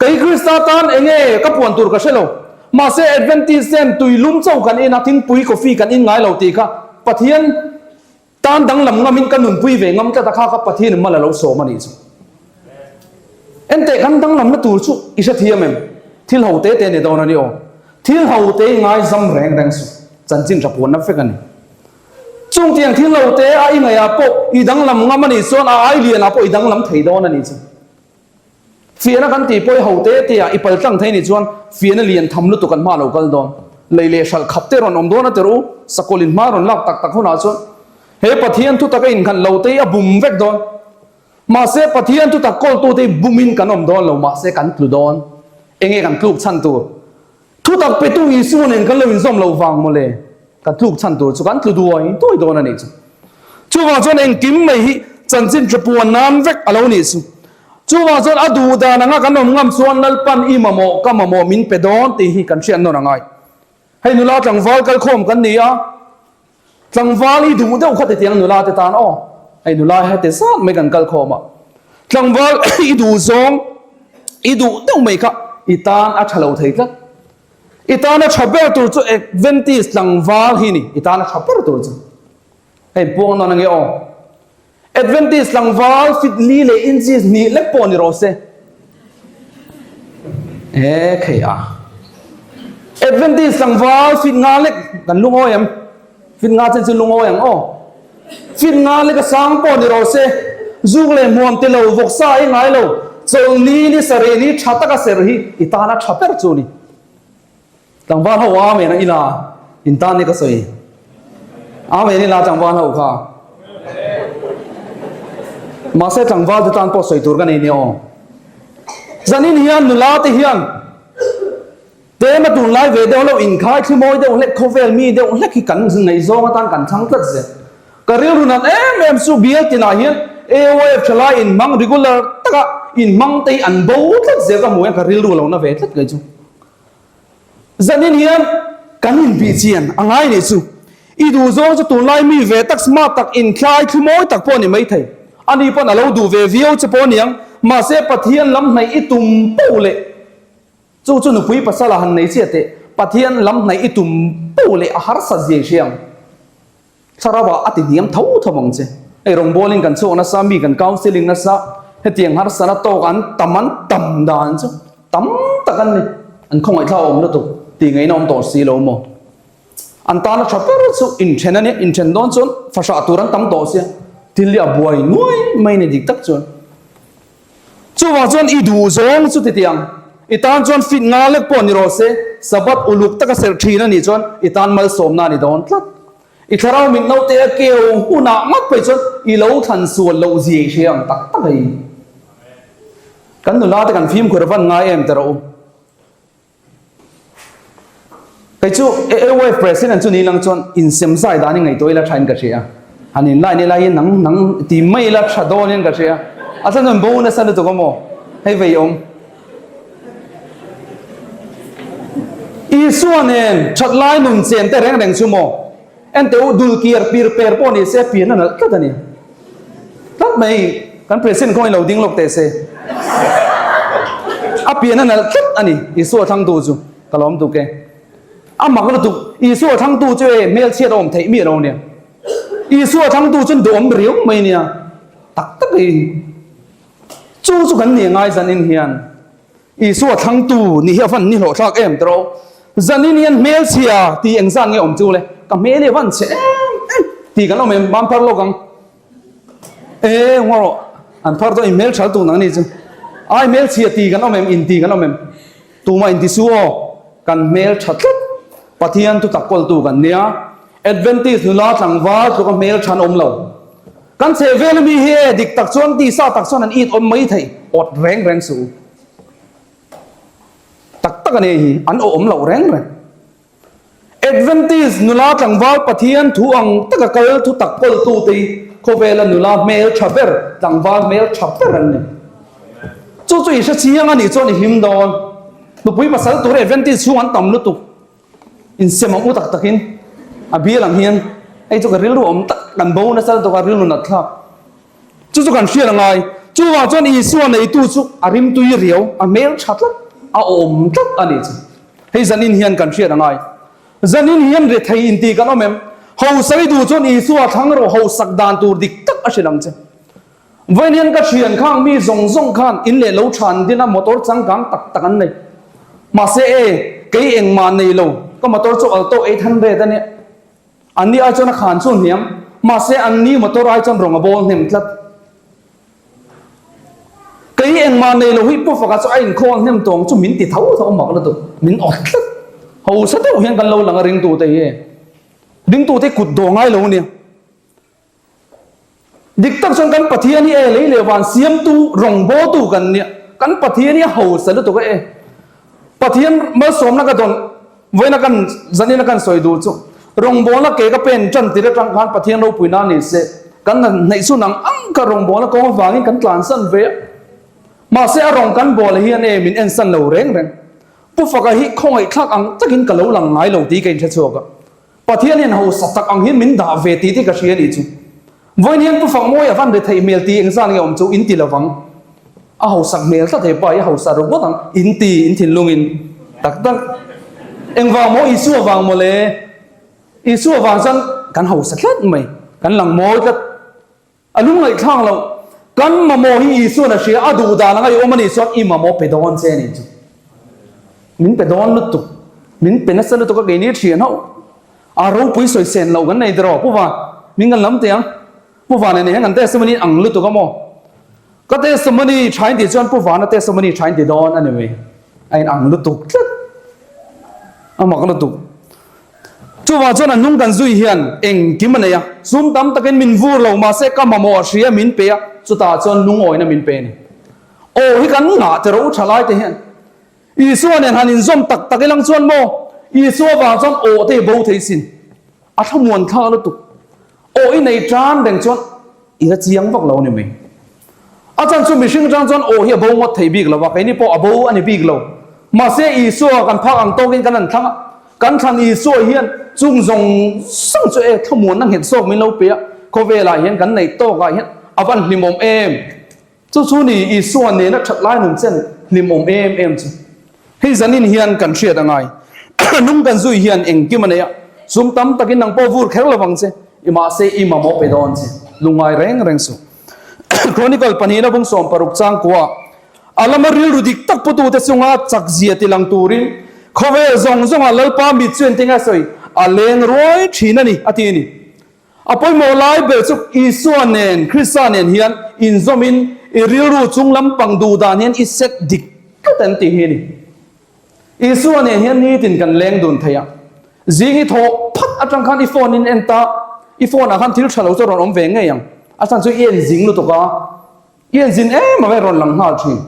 Kei Krista tan enge ka puan tur ka hre lo. Mahse Adventist ten tui lum chauh kan in a, thingpui coffee kan in ngai lo tih kha Pathian tan danglam ngam in ka nunpui ve ngam tlat a, kha kha Pathian in mal a lo sawm a nih chu. Enteh kan danglamna tur chu i hrethiam em? Thil ho te te ni dawn a ni aw. Thil ho te i ngaizam reng reng suh. Chanchin tha puanna vek a ni. Chung tiang thil lo te a i ngaihah pawh i danglam ngam a nih chuan a ai lianah pawh i danglam thei dawn a nih chu. Fiahna kan tih pawh i ho te te ah i pal tlang thei nih chuan fiahna lian tham lutuk an hma lo kal dawn. Lei leh hralh khap te rawn awm dawn a tirh u, sakawlh in hma rawn lak tak tak hunah chuan he Pathian thutak a innghat lo te hi a bum vek dawn. Mahse Pathian thutak kawltu te hi bumin kan awm dawn lo mahse kan tlu dawn. Enge kan tluk chhan tur? Thutak petu Isua nen kan lo inzawm loh vang mawle, kan tluk chhan tur chu kan tlu duai duai dawn a nih chu. Chuvang chuan engkim mai hi chanchin tha puan nan vek a lo nih chu. Chuvang chuan a duh dan anga kan awm ngam chuan Lalpan i mamawh ka mamawh min pe dawn tih hi kan hriat nawn a ngai. Hei nula tlangval kalkhawm kan ni a. Tlangval i duh deuh kha titiang nula te tan aw, hei nula heti zat mai kan kal khawm a, tlangval i duh zawng i duh deuh mai kha i tan a tha lo thei tlat. I tan a tha ber tur chu Adventist tlangval hi ni, i tan a tha ber tur chu. Hei puang nawn ange aw. Adventist tlangval fit li leh inches hnih lek pawh ni rawh se. E khei a. Adventist tlangval fit nga lek kan lungawi em? Fit nga chen chu lungawi ang aw. Fit nga lek a sang pawh ni rawh se. Zuk leh hmuam ti lo, vawksa ei ngai lo, chawlhni ni sarih ni tha taka ser hi i tana tha ber chu ni. Tlangval ho amen a ila. In tan ni ka sawi. Amen ila tlangval ho kha. Mahse tlangval te tan pawh sawi tur ka nei nia aw. Zanin hian nula te hian Tema tunlai ve deuh lo inkhai thli mawi deuh hlek khawvel mi deuh hlek hi kan ngaihzawng atan kan thlang tlat zel. Ka rilru nat em em chu bial tinah hian AOF thalai inhmang regular taka inhmang te hi an bo tlat zel ka hmu hian ka rilru a lo na ve tlat kei chu. Zanin hian kan inbih chian a ngai nih chu. I duh zawng chu tunlai mi ve tak smart tak inthlai thli mawi tak pawh a ni maithei. Ani pawn a lo duh ve viau che pawh a niang. Mahse Pathian lam hnaih i tum poh leh. Chu chu nupui pasal a han nei chiah teh, Pathian lam hnaih i tum poh leh a harsat zia i hria ang. Thlarau ah a ti hniam tho tho ang che. Hei rawngbawlin kan chhuak nasa, mi kan counselling nasa, hetiang harsatna tawk an tam an tam dan chu tam tak an ni. An khawngaihthlak awm lutuk tih ngaihna awm tawh si lo maw? An tana tha ber chu inthen a nia, inthen dawn chuan fahrah tur an tam tawh sia, thil hi a buai nuai mai ni dik tak chuan. Chuvang chuan i duh zawng chu ti tiang, i tan chuan fit nga lek pawh ni rawh se, Sabbath uluk taka serh thin a nih chuan i tan malsawmna a ni dawn tlat. I thlarau mit naute a keu hunah ngawt phei chuan i lo thlan sual loh zia i hria ang tak tak hei. Kan nula te kan fimkhur a van ngai em ti rawh u. Kei chu AOF President chu ni lang chuan insem zai dan i ngaihtuah ila tha in ka hria. Han in line ila hi nang nang ti mai ila tha dawn in ka hria. A thlan chuan bo nasa lutuk a maw? Hei vei awm. Isua nen that lai nun chen te reng reng chu maw? Enteh u dul kiar pir per pawh ni se pian a nalh tlat a ni. Tlat mai kan president kawngin lo ding lawk teh se. A pian a nalh tlat a ni Isua thlangtu chu ka lawm tuk e. A mak lutuk Isua thlangtu chu e hmelchhiat a awm theih miah lo nia. Isua thlangtu chuan duhawm riau mai nia. Tak tak ei. Chu chu kan ni ngai zanin hian. Isua thlangtu nih hi a van ni hlawhthlak em tawh. Zanin hian hmelchhia tih engzat nge awm chu le? Ka hmel hi a van chhe em em tih kan awm em? Mam phar lawk ang. E ngaw rawh. An phar dawn in hmeltha lutuk nang ni chu. Ai hmelchhia tih kan awm em? In tih kan awm em? Tumah in ti su aw. Kan hmeltha tlat. Pathian thutak kawltu kan nia. Adventist nula tlangval tluka hmeltha an awm lo. Kan chhehvel ami hi e dik tak chuan tisa tak chuan an it awm mai thei awt reng reng suh u. Tak tak a nia hi an awh awm loh reng reng. Adventist nula tlangval Pathian thu ang taka kal thu tak kawltu te hi khawvela nula hmel tha ber tlangval hmel tha ber an ni. Chu chu i hre chiang a nih chuan i hlim dawn. Nupui pasal tur Adventist chhung an tam lutuk. Insem ang u tak takin a bial ang hian hei chu ka rilru awm tak kan bo nasa lutuk a rilru nat thlak. Chu chu kan hriat a ngai. Chuvang chuan Isua neitu chu a rimtui riau, a hmel tha tlat, a awm tlat a ni chu. Hei zanin hian kan hriat a ngai. Zanin hian rethei inti kan awm em? Hausak i duh chuan Isua thlang rawh hausak dan tur dik tak a hrilh ang che. Vawiin hian ka thian khang mi zawng zawng khan in leh lo than din a motor changkang tak tak an nei. Mahse e, kei engmah nei lo, ka motor chu Alto 800 a nia. An ni ai chuan a khan chu hniam, mahse an ni motor ai chuan rawng a bawl hnem tlat. Kei engmah nei lo hi Pu Faka chu a inkhawl hnem tawng chu min ti tho tho mak lutuk, min awt tlat. Hausa deuh hian kan lo lang a ringtute hi e. Ringtute kut dawh ngai lo ania. Dik tak chuan kan Pathian hi e lei leh van siamtu rawngbawltu kan nia. Kan Pathian hi a hausa lutuk a e. Pathian malsawmna ka dawn vawiina kan zanina kan sawi duh chu rawngbawlna ke ka pen tan tir atang khan Pathian ropui nan ni se kan han hnaih chhun ang ang kha rawngbawlna kawng avangin kan tlansan ve a. Mahse a rawng kan bawl hian e min ensan lo reng reng. Pu Faka hi khawngaihthlak ang takin ka lo lang ngai lo tih ka inhre chhuak a. Pathian hian hausa tak ang hian min dah ve tih te ka hria a nih chu. Vawiin hian Pu Fakmawi a van re theih hmel tih engzan nge awm chu in ti lovang. A hausak hmel tlat he pa hi a hausa ru ngawt ang in ti in thinlungin tak tak. Engvang maw Isua vang maw le? Isua vang chuan kan hausa tlat mai, kan lang mawi tlat. A lungngaihthlak loh. Kan mamawh hi Isuan a hria, a duh dan anga i awm a nih chuan i mamawh pe dawn che a nih chu. Min pe dawn lutuk. Min pe nasa lutuk a keini thian ho. A ropui sawi sen loh kan nei tiraw Pu Van, min kan lam teh ang. Pu Van nen hian kan testimony ang lutuk a maw? Ka testimony tha in tih chuan Pu Vana testimony tha in ti dawn a ni mai. A in ang lutuk tlat. A mak lutuk. Chuvang chuan a hnung kan zui hian engkim a nei a, sum tam takin min vur lo mahse ka mamawh a hria min pe a, chutah chuan lungawina min pe a ni. Aw hi kan ngah te ro tha lai te hian Isua nen han inzawm tak tak ilang chuan maw Isua vang chuan aw te hi bo thei sin. A thlamuan thlak lutuk. Aw i nei tan reng chuan i la chiang vak lo a ni mai. A chan chu mihring atang chuan aw hi a bo ngawt thei bik lo a, keini pawh a bo a ni bik lo. Mahse Isua kan phak ang tawkin kan han thlang a, kan thlan Isua hian chung zawng zawng chu e thlamuanna nghet zawk min lo pe a, khawvelah hian kan neih tawkah hian a van hlimawm em? Chu chu ni Isua nena that lai nung chen hlimawm em em chu. Hei zanin hian kan hriat a ngai. Nung kan zui hian engkim a nei a, sum tam takin nang pawh vur kher lo vang che, i mahse i mamawh pe dawn che, lungngai reng reng suh. Chronicle pahnihna bung 16 changkua a lama rilru dik tak putute chunga chakzia tilang turin khawvel zawng zawnga Lalpa mit chu engtin nge a sawi? A leng ruai thin a ni, a ti a ni. A pawimawh lai ber chu Isua nen, Krista nen hian inzawmin i rilru chung lampang duh dan hian i set dik tlat an tih hi a ni. Isua nen hian nitin kan leng dun thei a. Zing i thawh phat atang khan i phone in en ta, i phone ah khan thil tha lo chu a rawn awm ve ngei ang. A chhan chu i en zing lutuk a, i en zin em avai rawn lang nghal thin.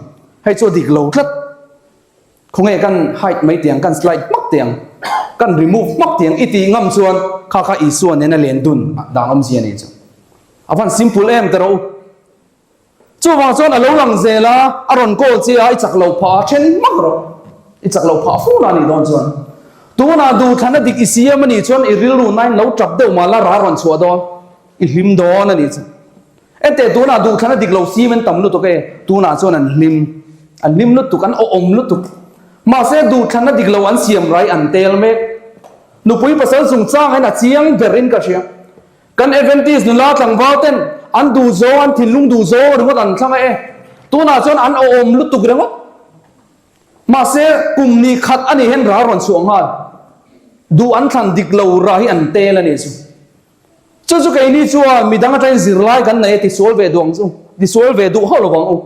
Hei chu a dik lo tlat. Khawnge kan hide mai tiang, kan slide hmak tiang, kan remove hmak tiang i tih ngam chuan kha kha Isua nena len dun dan awmzia nih chu. A van simple em te rawh u. Chuvang chuan a lo lang zel a, a rawn call che a, i chak lo phah a, then hmak rawh. I chak lo phah fur a nih dawn chuan. Tunah duhthlanna dik i siam a nih chuan i rilru nain lo tap deuh mah la ra rawn chhuah dawn, i hlim dawn a nih chu. Enteh tunah duhthlanna dik lo sim an tam lutuk e, tunah chuan an hlim, an hlim lutuk, an awhawm lutuk. Mahse duhthlanna dik lo an siam rai an tel mek. Nupui pasal chungchang hian a chiang berin ka hria. Kan Adventist nula tlangval ten an duh zawng, an thinlung duh zawng ringawt an thlang a e. Tunah chuan an awhawm lutuk ringawt. Mahse kum ni khat a nih hian ral rawn chhuah nghal. Duh an thlan dik lo rah hi an tel a nih chu. Chu chu keini chuan midang atangin zirlai kan nei a tisual ve duh ang chu, tisual ve duh hauh lo vang u.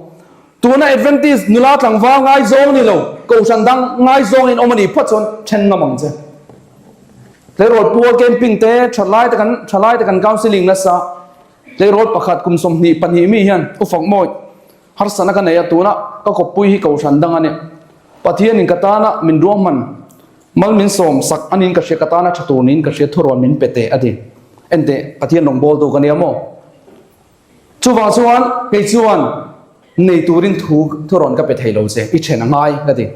Tuna Adventist nula tlangval ngaizawng ni lo, kohhran dang ngaizawngin awm a nih phawt chuan then ngam ang che. Tleirawl pual camping te, thalai te kan thalai te kan counselling nasa. Tleirawl pakhat kum 22 mi hian u Fakmawi harsatna ka nei a, tuna ka kawppui hi kohhran dang a nia. Pathianin ka tana min ruahman mal min sawm sak anin ka hria, ka tana tha tur niin ka hria thurawn min pe teh a ti. Enteh, Pathian rawngbawltu ka nia maw? Chuvang chuan kei chuan nei turin thu thurawn ka pe thei lo che, i then a ngai ka ti.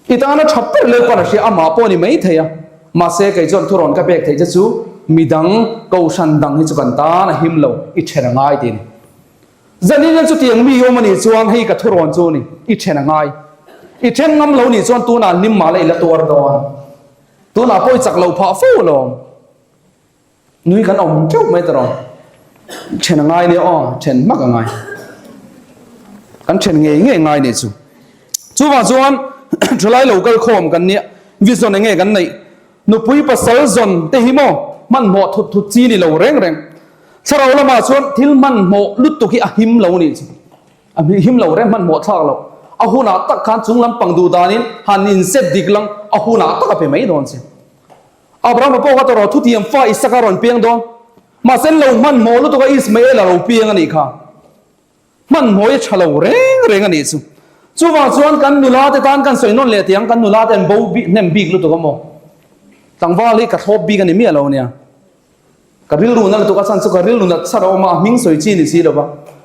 I tana tha ber leu pawn a hria, amah pawh a ni mai thei a, mahse kei chuan thurawn ka pek theih che chu midang kohhran dang hi chu kan tan a him lo, i then a ngai ti a ni. Zanin hian chutiang mi awm a nih chuan hei ka thurawn chu a ni, i then a ngai. I then ngam lo nih chuan tunah hlim mah la i la tuar dawn. Tunah pawh i chak lo phah fo alawm. Nui kan awm teuh mai ta rawh. Then a ngai nia aw, then hmak a ngai. Kan then ngei ngei ngai nih chu. Chuvang chuan thalai lo kal khawm kan nia, vision enge kan neih. Nupui pasal zawn te hi maw hmanhmawh thut thut chi ni lo reng reng. Thlarau lamah chuan thil hmanhmawh lutuk hi a him lo nih chu. A him lo reng hmanhmawh thlak lo. A hunah tak khan chung lampang duh danin han inset dik lang a hunah tak a pe mai dawn che. Abrahama pawh kha tawrh thutiam fa Isaka rawn piang dawn. Mahse lo hmanhmawh lutuk a Ismael a lo piang a nih kha. Hmanhmawh hi tha lo reng reng a nih chu. Chuvang chuan kan nula te tan kan sawi nawn leh tiang kan nula te an bo bik hnem bik lutuk a maw. Tlangval hi ka thlawp bik a ni miah lo nia. Ka rilru na lutuk a chhan chu ka rilru nat char a awm a, a hming sawi chi ni si lo va.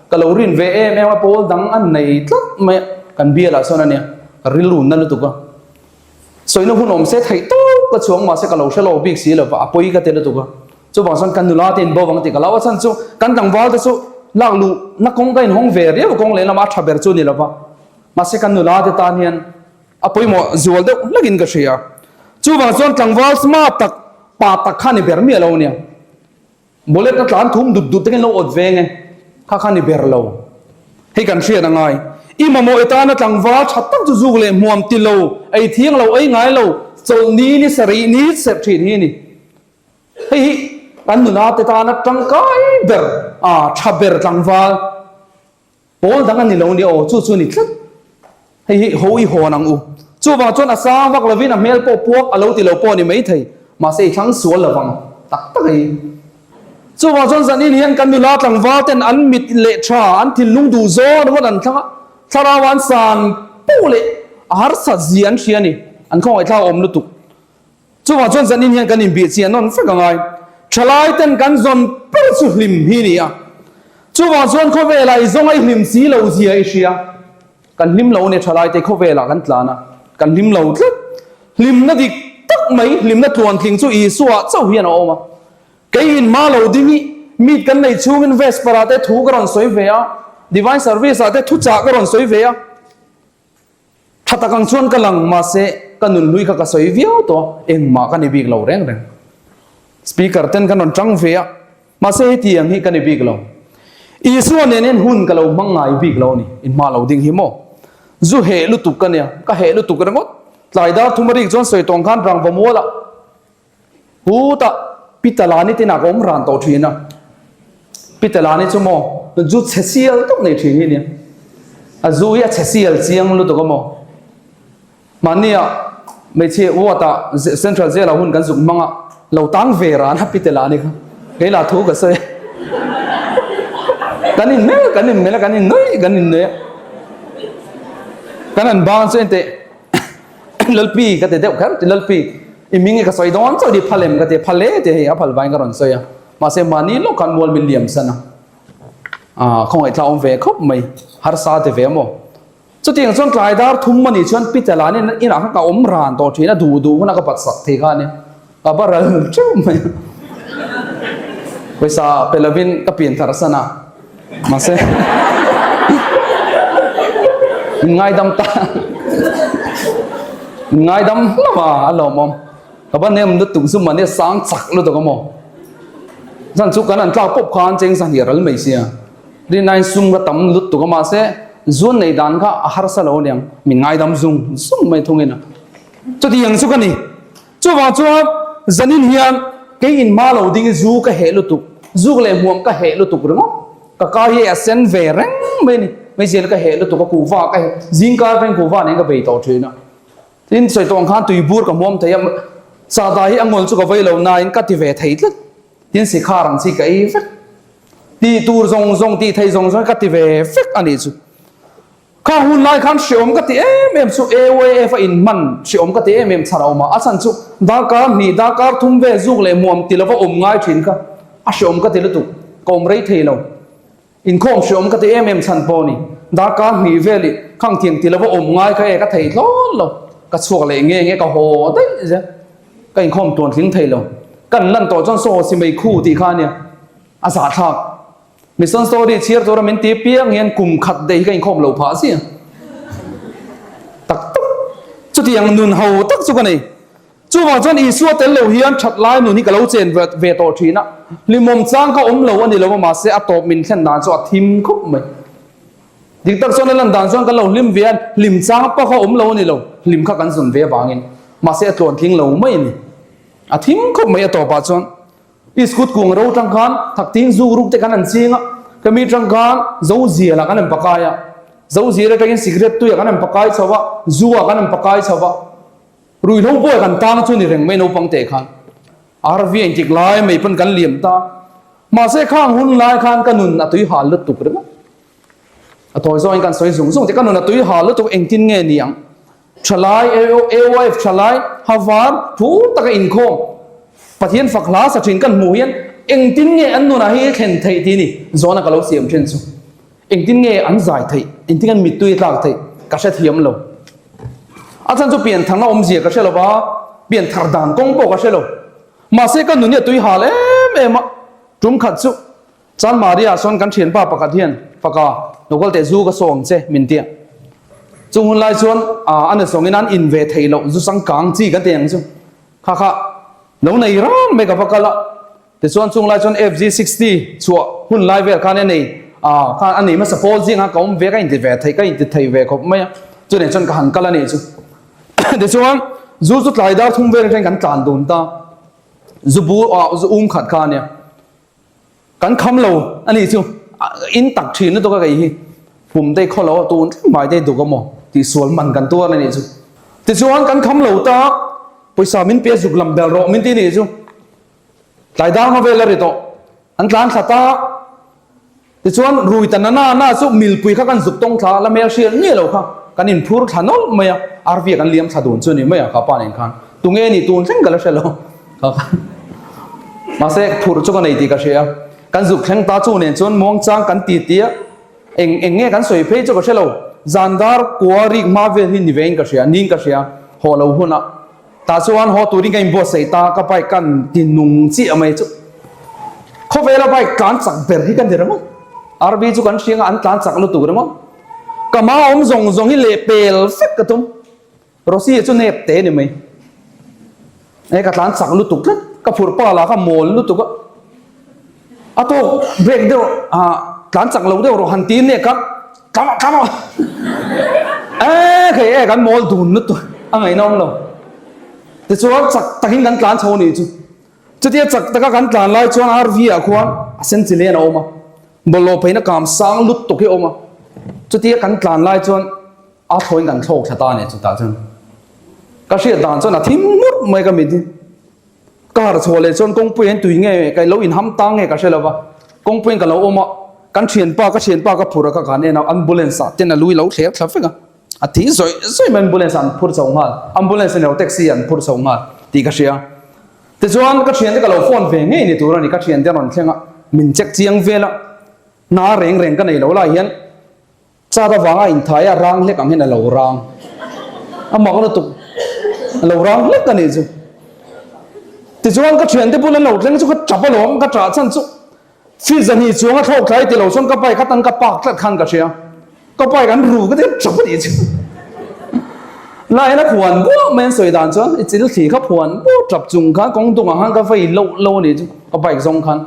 Ka lo rin ve em em a, pawl dang an nei tlat mai a, kan bialah sawn a nia, ka rilru na lutuk a. Sawina hun awm se theih tawp ka chhuang mahse ka lo hre lo bik si lo va, a pawi ka ti lutuk a. Chuvang chuan kan nula te in bo vang tih ka lo a chhan chu kan tlangval te chu lak luh na kawng ka inhawng ve riau a kawng lehlam a tha ber chu ni lo va. Mahse kan nula te tan hian a pawimawh zual deuh hlakin ka hria. Chuvang chuan tlangval smart tak pa tak kha ni ber miah lo ania. Bullet a tlan thum dut dut takin lo awt veng e, kha kha ni ber lo. Hei kan hriat a ngai. I mamawh i tana tlangval tha tak chu zuk leh hmuam ti lo, ei thiang lo, ei ngai lo, chawlh ni ni sarih ni serh thin hi a ni. Hei hi kan nuna te tana tangkai ber, a tha ber tlangval. Pawl dang a ni lo nia aw, chu chu a ni tlat. Hei hi ho i hawn ang u. Chuvang chuan a sang vak lovin a hmel pawh puak a lo ti lo pawh a ni maithei. Mahse i thlang sual lo vang tak tak hi. Chuvang chuan zanin hian kan nula tlangval ten an mit leh tha, an thinlung duh zawng ringawt an thlang a, thlarau an san poh leh a harsat zia an hria a ni. An khawngaihthlak awm lutuk. Chuvang chuan zanin hian kan inbih chian nawn vek a ngai. Thalai ten kan zawn ber chu hlim hi ni a. Chuvang chuan khawvelah i zawng a i hlim si lo zia i hria. Kan hlim lo a ni thalai te khawvelah kan tlan a, kan hlim lo tlat. Hlimna dik tak mai, hlimna tluantling chu Isua chauh hian a awm a. Kei in hma lo ding i meet kan nei chhungin Vesper ah te thu ka rawn sawi ve a, Divine Service ah te thuchah ka rawn sawi ve a. Tha tak ang chuan ka lang, mahse ka nunhlui kha ka sawi viau tawh a, engmah ka ni bik lo reng reng. Speaker ten kan rawn tang ve a, mahse heti ang hi ka ni bik lo. Isua nen hian hun ka lo hmang ngai bik lo a ni, in hma lo ding hi maw? Zu heh lutuk ka nia, ka heh lutuk ringawt. Tlai dar thum a rik chuan sawi tawng khan rangva mual ah Hutah Pi Talani te inah ka awm ran tawh thin a, Pi Talani chu maw zu chhe sial tak nei thin hi nia, a zu hi a chhe sial chiang lutuk a maw. Mahnia hmeichhia ward ah Central Jail ah hun kan zuk hmang a, lo tang ve ran a Pi Talani kha, kei lah thu ka sawi a, kan in mel kan in mel a kan in nui kan in nui a, kan han bang chu enteh. Lalpi ka ti deuh kher ti Lalpi i ming i ka sawi dawn chauh ti phal em ka ti phal e ti hei a phal vangin ka rawn sawi a mahse mahni lawk khan mual min liam san a ah khawngaih tla awm ve khawp mai harsa ti ve maw chutiang chuan tlai dar thum a nih chuan Peter lah nen inah khan ka awm ran tawh thin a duh duh hunah ka bat sak thei kha a nia ka va ral teuh mai a pawisa pe lovin ka pian thar san a. Mahse in ngaidam ta in ngaidam hlauh a a lawmawm ka va nem lutuk zu mahni a sang chak lutuk a maw zan chu kan an tlak pawp khan cheng sahnih a ral mai sia rinaiin sum ka tam lutuk a mahse zuan nei dan kha a harsa lo aniang min ngaidam zung zung mai thungin a chutiang chu ka ni. Chuvang chuan zanin hian kei in hma lo ding i zu ka heh lutuk, zuk leh hmuam ka heh lutuk ringawt. Ka kar hi a sen ve reng mai a ni. Hmeichhia ka heh lutuk a, kuhva ka heh, zingkar atangin kuhva nen ka bei tawh thin a. Tin, sawi tawh ang khan tui bur ka hmuam thei a, sahdah hi a ngawl chu ka vei lo nain ka ti ve thei tlat. Tin, sikhar ang chi ka ei vek. Tih tur zawng zawng, tih theih zawng zawng hi ka ti ve vek a nih chu. Kha hun lai khan hreawm ka ti em em chu AYF a inhman hreawm ka ti em em chhan a awm a, a chhan chu darkar hnih darkar thum vel zuk leh muam ti lova awm ngai thin kha a hreawm ka ti lutuk, ka awm rei thei lo. Inkhawm hreawm ka ti em em chhan pawh a ni, darkar hnih vel i khang thiang ti lova awm ngai kha e ka thei thlawn lo, ka chhuak leh nge nge ka haw daih zel, ka inkhawm tuan tling thei lo. Kan lan tawh chuan saw haw si mei khu tih kha a nia, a zahthlak. Mission story chhiar tura min ti piang hian kum khat daih hi ka inkhawm lo phah zia. Tak tak. Chutiang nun ho tak chu ka nei. Chuvang chuan Isua tel lo hian that lai nun hi ka lo chen ve tawh thin a. Hlimawm chang ka awm lo a ni lo a mahse a tawp min thlen dan chu a thim khawp mai. Dik tak chuan a lan dan chuan kan lo hlim ve a, hlim chang pawh kha awm lo a ni lo. Hlim kha kan zun ve avangin. Mahse a tluan tling lo mai a ni. A thim khawp mai a tawpah chuan. Iskut kung ro tang khan thaktin zu ruk te khan an ching a, ka mi tang khan zo zial ah kan an pakai a, zo zial atangin cigarette tui ah kan an pakai chho a, zu ah kan an pakai chho a, ruihhlo pawh kan tang chu ni reng mai naupang teh khan RV a intik lai mai pawn kan liam ta, mahse khang hun lai khan ka nun a tui hal lutuk ringawt. A tawi zawngin kan sawi zung zung te ka nun a tui hal lutuk engtin nge ni ang? Thalai, AYF thalai, havar, phur taka inkhawm, Pathian fak hla sa thin kan hmuh hian engtin nge an nunah hi thlen theih tih ni zawhna ka lo siam thin chu. Engtin nge an zai theih, engtin an mittui a tlak theih ka hre thiam lo. A chhan chu piantharna awmzia ka hre lo va, pianthar dan kawng pawh ka hre lo. Mahse ka nun hi a tui hal em em a, tum khat chu Chuan Maria sawn kan thianpa pakhat hian, Faka, lo kal teh zu ka saw ang che, min ti a. Chung hun lai chuan a na zawngin an in ve theih loh zu changkang chi kan ti ang chu. Kha kha lo nei rang mai ka va kal a. Tichuan chung lai chuan FG 60 chhuah hun lai vel khan a nei khan a nei hmasa pawl zingah ka awm ve ka inti ve theih ka inti thei ve khawp mai a. Chutiang chuan ka han kal a nih chu. Tichuan zu chu tlai dar thum vel atangin kan tlan dun ta. Zu bu zu um khat kha a nia. Kan kham lo a nih chu in tak thin lutuk a kei hi pum te khaw lo a tun thleng mai te duk a maw tih sual man kan tuar a nih chu. Tichuan kan kham lo ta. Pawisa min pe a zuk lam bel rawh min ti nih chu. Tlai dar hma vel a ri tawh. An tlan thla ta. Tichuan rui ta na na na chu milpui kha kan zuk tawng thla a, la hmel hriat miah lo kha kan inphur thla nawlh mai a, RV ah kan liam thla dun chu a ni mai a kha pa nen khan. Tunge a nih tun thleng ka la hre lo. Kha khan. Mahse phurh chu ka nei tih ka hria a. Kan zuk thleng ta chu nen chuan muangchang kan ti ti a, eng eng nge kan sawi phei chu ka hre lo. Zan dar kua rik hma vel hi ni vein ka hria, niin ka hria haw lo hunah. Tah chuan haw turin ka inbuatsaih ta, ka bike kan ti nung chiah mai chu. Khawvela bike tlan chak ber hi ka ni ringawt. RV chu kan hriang a, an tlan chak lutuk ringawt. Ka hma awm zawng zawng hi lehpel vek ka tum. Rosy chu nep te ni mai. E ka tlan chak lutuk tlat, ka phurh pa lah kha mawl lutuk a. A tawk break deuh a tlan chak lo deuh rawh han ti nek a, tlan rawh tlan rawh. E khei e kan mawl dun lutuk a ngaihna awm lo. Tichuan chak takin kan tlan chho nih chu. Chutia chak taka kan tlan lai chuan RV ah khuan a sen chi len a awm a, bawlhhlawh pheina kam sang lutuk hi a awm a. Chutia kan tlan lai chuan A thlawin kan thlawk thla ta a ni chutah chuan ka hriat dan chuan a thim ngurh mai ka mit hi. Ka harh chhuah leh chuan kawngpui hian tui nge ka lo inham tang nge ka hre lo va, kawngpuiin ka lo awm a, kan thianpa ka thianpa ka phur a ka kan en a, ambulance ah ten a lui lo thler thla vek a, a thi zawih zawih mai ambulance ah an phur chho nghal, ambulance a ni lo taxi ah an phur chho nghal tih ka hria. Tichuan ka thiante ka lo phone ve ngei ni tur a ni, ka thiante a rawn thleng a, min check chiang vel a, hna reng reng ka nei lo lai hian, Car avanga inthai a rang hlek ang hian a lo rang. A mak lutuk. A lo rang hlek a nih chu. Tichuan ka thiante bul an lo thleng chu ka tap alawm, ka tah chhan chu feet zahnih chuang a thlawk thlai ti lo chuan ka bike atan ka park tlat khan ka hria. Ka bike an ru ka ti ka tap a nih chu. Lai hian a phuan buah mai an sawi dan chuan i chil thli kha phuan buah tap chung khan kawng dungah khan ka vei loh lo a nih chu ka bike zawng khan.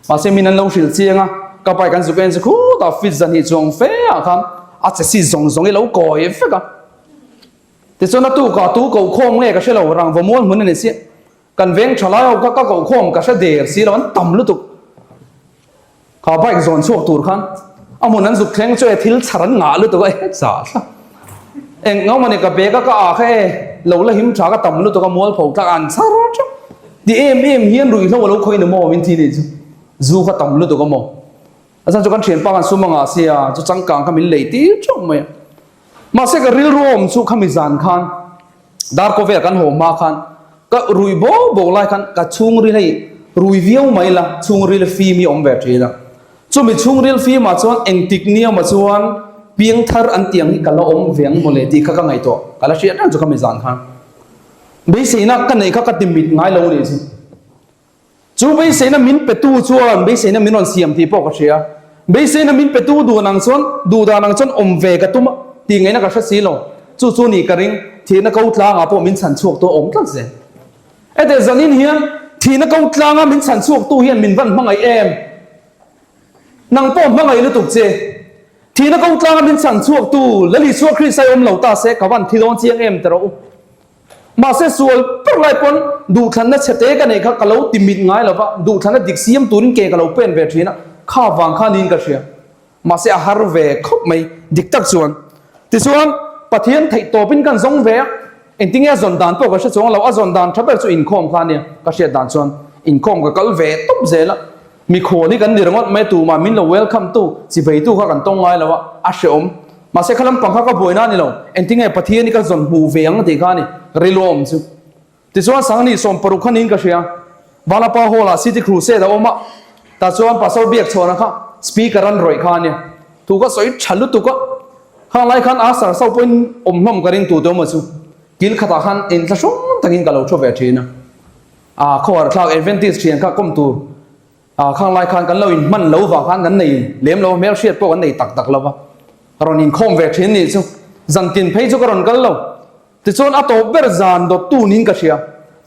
Mahse min an lo hrilh chiang a, ka bike an zuk en chu khutah fit zahnih chuang fe ah khan a che si zawng zawng i lo kawi vek a. Tichuan a tukah tu koh khawm nge ka hre lo, rangva mual hmun a ni si. Kan veng tha lai ho kha ka koh khawm ka hre der si lo, an tam lutuk. Kha bike zawn chhuak tur khan a hmun an zuk thleng chu e thil chhar an ngah lutuk a, e zah thlak. Eng ngau mawni ka bag a ka ah kha e lo la him tha ka tam lutuk a mualpho tlak an chhar teuh. Ti em em hian ruihhlo a lo khawi ni maw min thi nih chu zu kha tam lutuk a maw. A chhan chu kan thianpa kan sum anga sia chu changkang kha min lei tir teuh mai a. Mahse ka rilru awm chu khami zan khan darkaw vel kan haw hma khan ka rui bo bo lai khan ka chhungril hei rui viau mai la chhungril fim hi awm ve thin a. Chumi chhungril fimah chuan engtik niamah chuan piangthar an tih ang hi ka la awm ve ang mawle tih kha ka ngaihtuah ka la hriat reng chu khami zan khan. Beiseina ka neih kha ka ti mit ngai lo anih chu. Chu beiseina min petu chuan beiseina min rawn siam tih pawh ka hria. Beiseina min petu duh ang chuan duh dan ang chuan awm ve ka tum a tih ngaihna ka hre si lo. Chu chu nih ka ring, thihna ko tlangah pawh min chhan chhuak tu a awm tlat zel. Hetiang zanin hian thihna ko tlanga min chhan chhuak tu hian min van hmangaih em? Nang pawh hmangaih lutuk che. Thihna ko tlanga min chhan chhuak tu Lal Isua Krista hi awm lo ta se ka van thi dawn chiang em ti rawh u. Mahse sual ber lai pawn duhthlanna chhe te ka neih kha ka lo ti mit ngai lo va, duhthlanna dik siam turin ke ka lo pen ve thin a, kha vang kha niin ka hria. Mahse a har ve khawp mai, dik tak chuan. Tichuan, Pathian theih tawpin kan zawng ve a, engtinge a zawn dan pawh ka hre chuang lo, a zawn dan tha ber chu inkhawm kha ania, ka hriat dan chuan inkhawm ka kal ve tawp zel a, mikhual hi kan ni ringawt mai, tumah min lo welcome tu, chiveitu kha kan tawng ngai lo a, a hreawm. Mahse kha lampang kha ka buaina a ni lo, engtinge Pathian hi ka zawn hmuh ve ang tih kha a ni, rilawm chu. Tichuan Sangni 60 kha niin ka hria. Vanapa Hall ah City Crusade a awm a, tah chuan Pastor Biakchhawna kha Speaker an rawih kha a nia. Thu ka sawi tha lutuk a, khang lai khan Asar so pawhin awm hlawm ka ring tu te awm a chu. Kil khatah khan inthlahrung takin ka lo thu ve thin a. Ah khawhar thlak Adventist thian kha kawm tur ah khang lai khan kan lo inhman lo vang khan kan nei lem lo a, hmelhriat pawh kan nei tak tak lo va. Rawn inkhawm ve thin nih chu. Zantin phei chu ka rawn kal lo. Tichuan a tawp ber zan dawttu niin ka hria.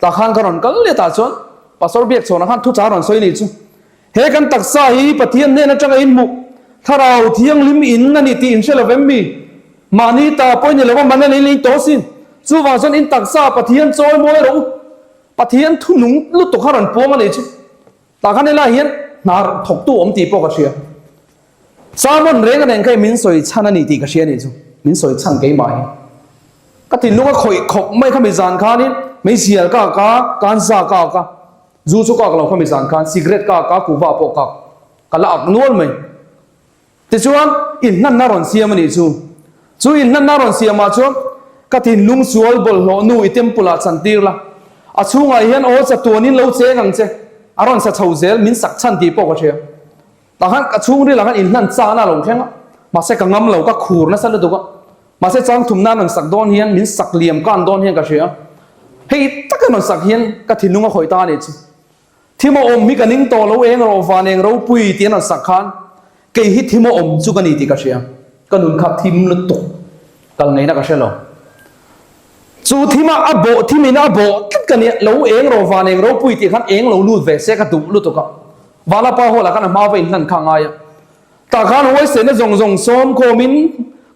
Tah khan ka rawn kal leh tah chuan Pastor Biakchhawnah khan thuchah a rawn sawi nih chu. He kan taksa hi Pathian hnen atanga inhmuh Thlarau Thianghlim in a ni tih in hre lo vem mi? Mahni ta pawh i ni lo va, man a nei leng tawh sin. Chuvang chuan in taksa Pathian chawi mawi rawh u. Pathian thunung lutuk kha rawn puang a nih chu. Tah khan helai hian hnar thawktu awm tih pawh ka hria. Sermon reng reng kha min sawi chhan a ni tih ka hria a nih chu. Min sawi chhan keimah hi. Ka thinlung a khawih khawp mai kha mi zan khanin. Meizial ka ak a, kanza ka ak a, zu chu ka ak lo khami zan khan, cigarette ka ak a, kuhva pawh ka ak. Ka la ak nual mai. Tichuan, inhlanna rawn siam a nih chu. Chu inhlanna rawn siamah chuan ka thinlung sual bawlhhlawh nu i temple ah chantir la. A chhungah hian aw chatuanin lo cheng ang che. A rawn sa chho zel, min sak chhan tih pawh ka hria. Tah khan ka chhungril ah khan inhlan chana a lo thleng a, mahse ka ngam lo, ka khur nasa lutuk a. Mahse chang thumna an rawn sak dawn hian min sak liam kan dawn hian ka hria. Hei taka an rawn sak hian ka thinlung a khawih ta a nih chu. Thim a awm hi ka ning tawh lo eng rawh van eng ropui tih an rawn sak khan kei hi thim a awm chu ka ni tih ka hria. Ka nun kha thim lutuk kal ngaihna ka hre lo. Chu thima a bawh thim in a bawh tlat ka nia lo eng rawh van eng ropui tih khan eng lo lut ve se ka duh lutuk a. Vanapa hall ah khan a hma va inhlan kha a ngai a. Tah khan huaisehna zawng zawng sawm khawmin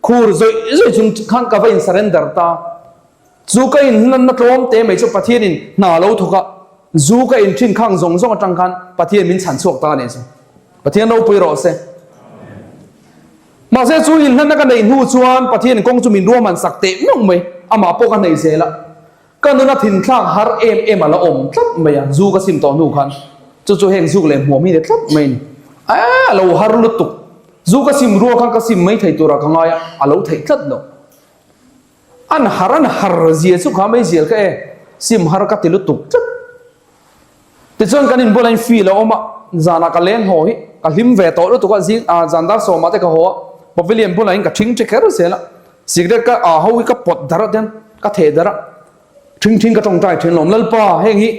khur zawih zawih chung khan ka va in surrender ta. Chu ka inhlanna tlawm te mai chu Pathianin hna lo thawk a, zu ka inthin khang zawng zawng atang khan Pathian min chhan chhuak ta a nih chu. Pathian ropui rawh se. Mahse chu inhlanna ka neih hnu chuan Pathianin kawng chu min ruahman sak teh meuh mai, amah pawh ka hneih zel a. Ka nuna thinthlak har em em a la awm tlat mai a, zu ka sim tawh hnu khan chu chu heng zuk leh hmuam hi ni tlat mai a ni. A lo har lutuk. Zu ka sim rual khan ka sim mai thei turah ka ngai a, a lo theih tlat lo. An har an har zia chu kha mai zial ka e, sim har ka ti lutuk tlat. Tichuan kan inbual ain feel a awm a, zanah ka leng haw hi ka hlim ve tawh lutuk a, zing ah zan dar sawmah te ka haw a, pavilion bulah in ka thing thi kher zel a, cigarette ka ah ho hi ka pawt darh a tiang ka theh darh a, thing thing ka tawngtai thin lawm Lalpa heng hi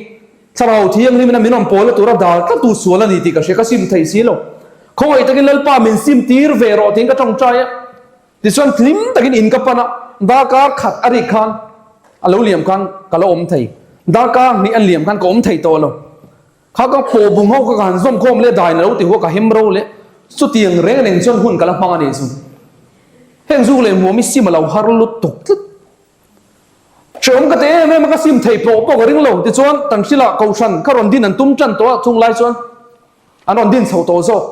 thlarau thianghlim in a min rawn pawl na tura dal tlat tu sual a ni tih ka hria ka sim thei si lo, khawngaih takin Lalpa min sim tir ve rawh tiin ka tawngtai a. Tichuan hlim takin in ka pan a, darkar khat a rik khan a lo liam khan ka lo awm thei, darkar hnih a liam khan ka awm thei tawh lo. Kha ka pawh bung ho kha ka han zawm khawm leh dain a lo ti huak a hem ro leh chutiang reng reng chuan hun ka la hmang a nih chu. Heng zuk leh hmuam i sim a lo har lutuk tlat. Hrehawm ka ti em em a ka sim thei pawh pawh ka ring lo. Tichuan Tanhrila Kohhran kha rawn din an tum tan tawh a chung lai chuan An rawn din chho tawh zawk.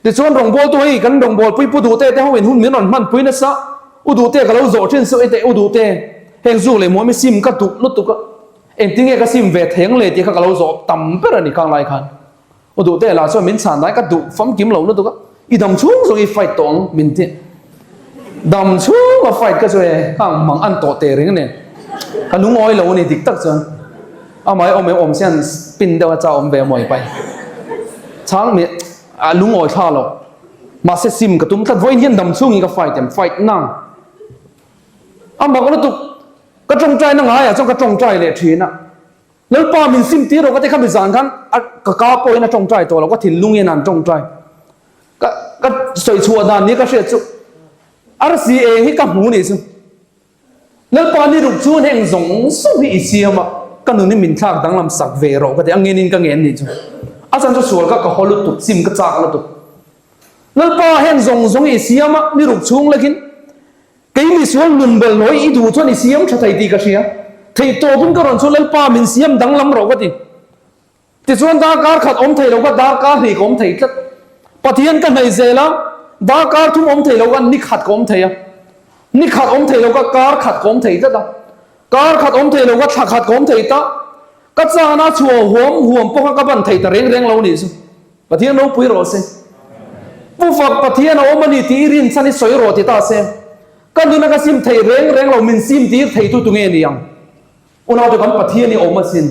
Tichuan rawngbawltu hei kan rawngbawlpui Pu Duhte te ho in hun min rawn hmanpui nasa. U Duhte ka lo zawh thin suh ete U Duhte heng zuk leh muam i sim ka duh lutuk a, engtin nge ka sim ve thei ang le tih kha ka lo zawh tam ber a ni khang lai khan. U Duhte lah chuan min chhan dai ka duh famkim lo lutuk a, i dam chhung zawng i fight tawh ang min ti. Dam chhung a fight ka chu e khang mang an tawh teh reng nen ka lungawi lo a ni dik tak chuan. Amah hi awm em awm sian spin deuh a cha awm ve a mawi pai. Chhang mi a lungawi thla lo. Mahse sim ka tum tlat vawiin hian dam chhungin ka fight em fight nang. A mak lutuk ka tawngtai na ngaiah chuan ka tawngtai leh thin a. Lalpa min sim tir rawh ka ti kha mi zan khan a ka ka pawhin a tawngtai tawh lo ka thinlung hian an tawngtai. Ka ka sawi chhuah dan ni ka hriat chu arsi eng hi ka hmu nih chu. Lalpa ni ruk chuan heng zawng zawng hi i siam a, ka nun hi min thlak danglam sak ve rawh ka ti a, ngenin ka ngen nih chu. A chan chu sual ka ka haw lutuk, sim ka chak lutuk. Lalpa heng zawng zawng hi i siam a, ni ruk chhung lekin kei mi sual nun bawlhhlawh hi i duh chuan i siam tha thei tih ka hria. Theihtawpin ka rawn chu Lalpa min siam danglam rawh ka ti. Tichuan darkar khat awm thei lo ka darkar hnih ka awm thei tlat. Pathian ka hnaih zel a, darkar thum awm thei lo ka ni khat ka awm thei a. Ni khat awm thei lo ka kar khat ka awm thei tlat a. Kar khat awm thei lo ka thla khat ka awm thei ta. Ka chana chhuah huam huam pawh kha ka ban thei ta reng reng lo nih chu. Pathian ropui rawh se. Pu fak Pathian a awm a ni tih i rin chhan i sawi rawh ti ta se. Ka nuna ka sim thei reng reng lo min sim tir thei tu tunge ni ang. Unaute kan Pathian i awm asin.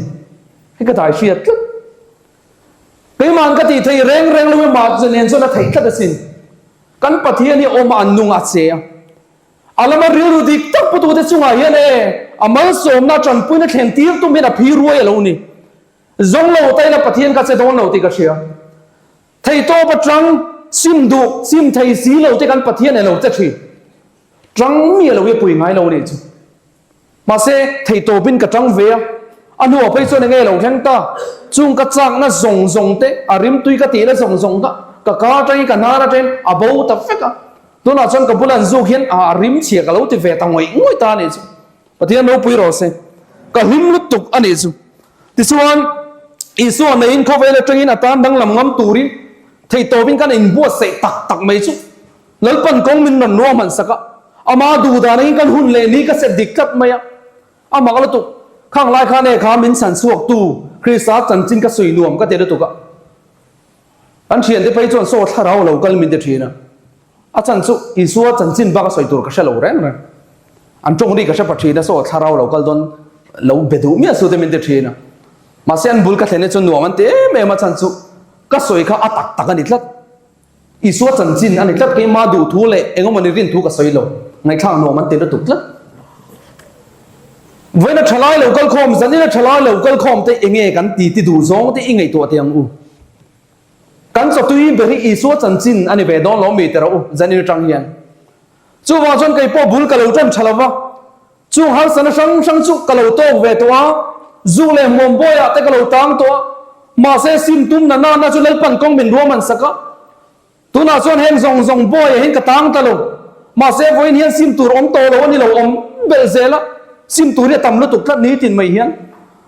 Hei ka dai hriat tlat. Keima'n ka tih thei reng reng lo emaw nen chuan a theih tlat asin. Kan Pathian i awm a an nung a che a. A lama rilru dik tak putute chungah hian e a malsawmna tanpuina thlen tir tum hian a phi ruai a lo ni. Zawng lo ta ila Pathian ka che dawn lo tih ka hria. Theihtawp atang sim duh, sim thei si lo te kan Pathian e lo che thin. Tang mi a lo i pui ngai lo anih chu. Mahse, theihtawpin ka tang ve a, a hnuah phei chuan enge lo thleng ta? Chung ka chakna zawng zawng te, a rimtui ka tihna zawng zawng kha ka ka atangin ka hnar atangin a bo ta vek a. Tunah chuan ka bula an zuk hian a rim chhia ka lo ti ve ta ngawih ngawih ta anih chu. Pathian ropui rawh se. Ka hlim lutuk anih chu. Tichuan, Isua neiin khawvel atangin a tan danglam ngam turin theihtawpin kan inbuatsaih tak tak mai chu. Lalpan kawng min rawn ruahman sak a, ama duh dan angin kan hun leh ni ka set dik tlat mai a, a mak lutuk. Khang lai khan e kha min chhan chhuaktu Krista chanchin ka sawi nuam ka ti lutuk a. Kan thiante phei chuan saw thlarau lo kal min ti thin a. A chan chu Isua chanchin bak a sawi tur ka hre lo reng reng. An tawng ri ka hre pa thin a, saw thlarau lo kal dawn lo be duh miah su te min ti thin a. Mahse an bul ka thlen hi chuan nuam an ti em em a chan chu ka sawi kha a tak tak a ni tlat. Isua chanchin a ni tlat keimah duh thu leh engemaw ni rin thu ka sawi lo. Ngaihthlak nuam an ti lutuk tlat. Vawiin a thalai lo kal khawm, zanin a thalai lo kal khawm te enge kan ti ti duh zawng te i ngaihtuah teh ang u. Kan chawtui ber hi Isua chanchin a ni ve dawn lo mi ti rawh u zanin atang hian. Chuvang chuan kei pawh bul ka lo tan tha lo va, chung harsana hrang hrang chu ka lo tawk ve tawh a, zu leh hmuam bawiah te ka lo tang tawh a, mahse sim tum na nana chu Lalpan kawng min ruahman sak a. Tunah chuan heng zawng zawng bawiah hian ka tang ta lo. Mahse vawiin hian sim tur awm tawh lo a ni lo, awm belh zel a, sim tur hi a tam lutuk tlat nitin mai hian.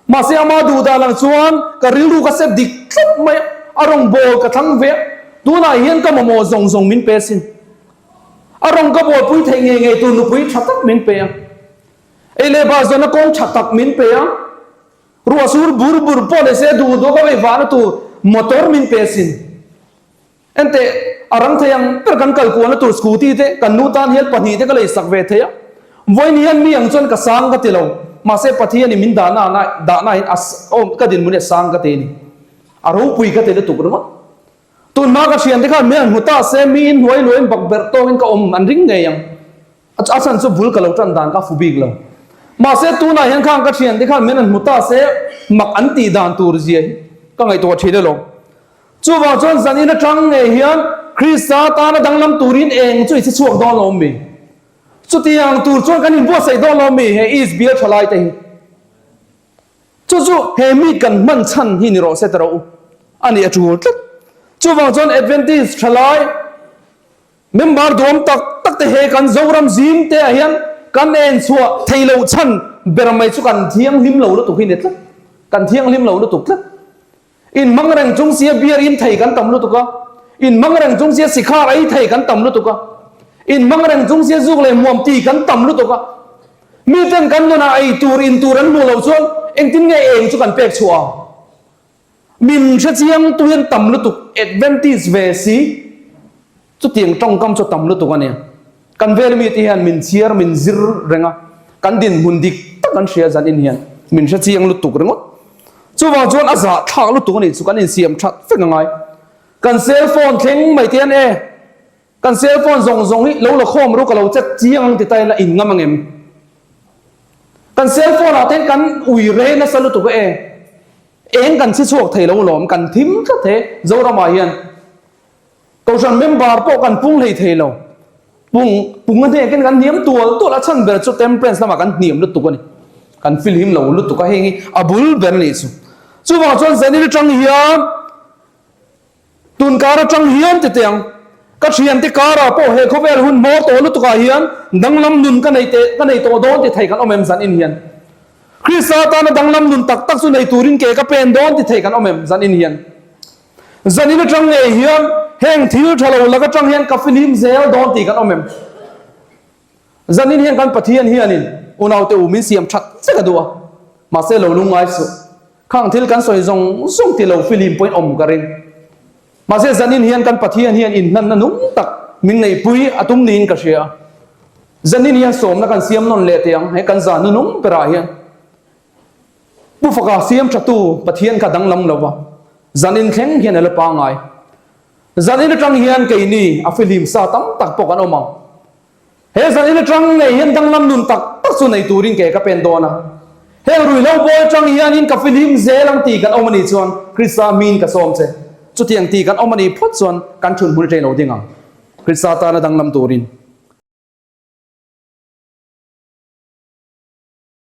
Mahse ama duh dan ang chuan ka rilru ka set dik tlat mai a, a rawngbâwl ka thlang ve a, tunah hian ka mamawh zawng zawng min pe asin. A rawng ka bawlpui theih ngei ngei tur nupui tha tak min pe a, ei leh bar zawhna kawng tha tak min pe a, ruah sur bur bur pawh ni se duh duh ka vei vahna tur motor min pe asin. Enteh, a rang thei ang ber kan kal kualna tur scooty te kan nu tan hian pahnih te ka lei sak ve thei a, vawiin hian mi ang chuan ka sang ka ti lo, mahse Pathianin min dahna dahna hian a aw ka dinhmun hi a sang ka ti a ni, a ropui ka ti lutuk ringawt. Tunhma ka thiante khan min han hmu ta se miin hnuai luain bakberh tawngin ka awm an ring ngei ang. A chhan chu bul ka lo tan dan ka fu bik lo. Mahse tunah hian khang ka thiante khan min han hmu ta se mak an tih dan tur zia hi ka ngaihtuah thin alawm. Chuvang chuan zanin atang ngei hian Krista tana danglam turin eng chu i che chhuak dawn lo mi? Chutiang tur chuan kan inbuatsaih dawn lo mi he East Bial thalai te hi? Chu chu he mi kan hman chhan hi ni rawh se tawh u. A nih a tul tlat. Chuvang chuan Adventist thalai Member duam tak tak te he kan Zoram zim te ah hian kan en chhuah thei loh chhan ber mai chu kan thianghlim lo lutuk hi ni tlat. Kan thianghlim lo lutuk tlat. In hmang reng chung sia beer in thei kan tam lutuk a, in hmang reng chung sia sikhar ei thei kan tam lutuk a, in hmang reng chung sia zuk leh hmuam ti kan tam lutuk a. Mi ten kan nunah ei tur in tur an hmuh loh chuan engtin nge eng chu kan pek chhuah ang? Min hre chiang tu hian tam lutuk Adventist ve si chutiang tawngkam chu tam lutuk a nia. Kan vel mite hian min chhiar min zir reng a, kan dinhmun dik tak an hria zan in hian min hre chiang lutuk ringawt. Chuvang chuan a zah thlak lutuk a nih chu kan insiam that vek a ngai. Kan cell phone thleng mai te hian e Kan cell phone zawng zawng hi lo la khawm ru ka lo check chiang ang ti ta ila in ngam ang em? Kan cell phone ah te kan ui re nasa lutuk e. Eng kan chhi chhuak thei lo lawm kan thim tlat he Zoram ah hian. Kohhran member pawh kan pung hlei thei lo. Pung pung a hnekin kan hniam tual tual a chhan ber chu temperance lamah kan hniam lutuk a ni. Kan filhim lo lutuk a heng hi a bul ber a nih chu. Chuvang chuan zanin atang hian Tun kar atang hian ti teh ang, ka thiante karah pawh he khawvel hun hmawr tawh lutukah hian danglam nun ka nei teh ka nei tawh dawn ti thei kan awm em zan in hian? Krista tana danglam nun tak tak chu nei turin ke ka pen dawn ti thei kan awm em zan in hian? Zan in atang ngei hian heng thil tha lo lak atang hian ka fihlim zel dawn ti kan awm em? Zan in hian kan Pathian hianin unaute u min siam that vek a duh a, mahse lo lungngai suh. Khang thil kan sawi zawng zawng ti lo film pawhin awm ka ring. Mahse zanin hian kan Pathian hian inhlanna nung tak min neihpui a tum niin ka hria a. Zanin hian sawmna kan siam nawn leh teh ang he kan zan nunung berah hian. Pu Faka siam thatu Pathian kha danglam lo va, zanin thleng hian a la pangai. Zanin atang hian keini a film sa tam tak pawh kan awm ang. He zanin atang ngei hian danglam nun tak tak chu nei turin ke ka pen dawn a. Heng ruihhlo bawl atang hianin ka fihlim zel ang tih kan awm a nih chuan Krista hmingin ka sawm che. Chutiang tih kan awm a nih phawt chuan kan thun hmun atangin lo ding ang. Krista tana danglam turin.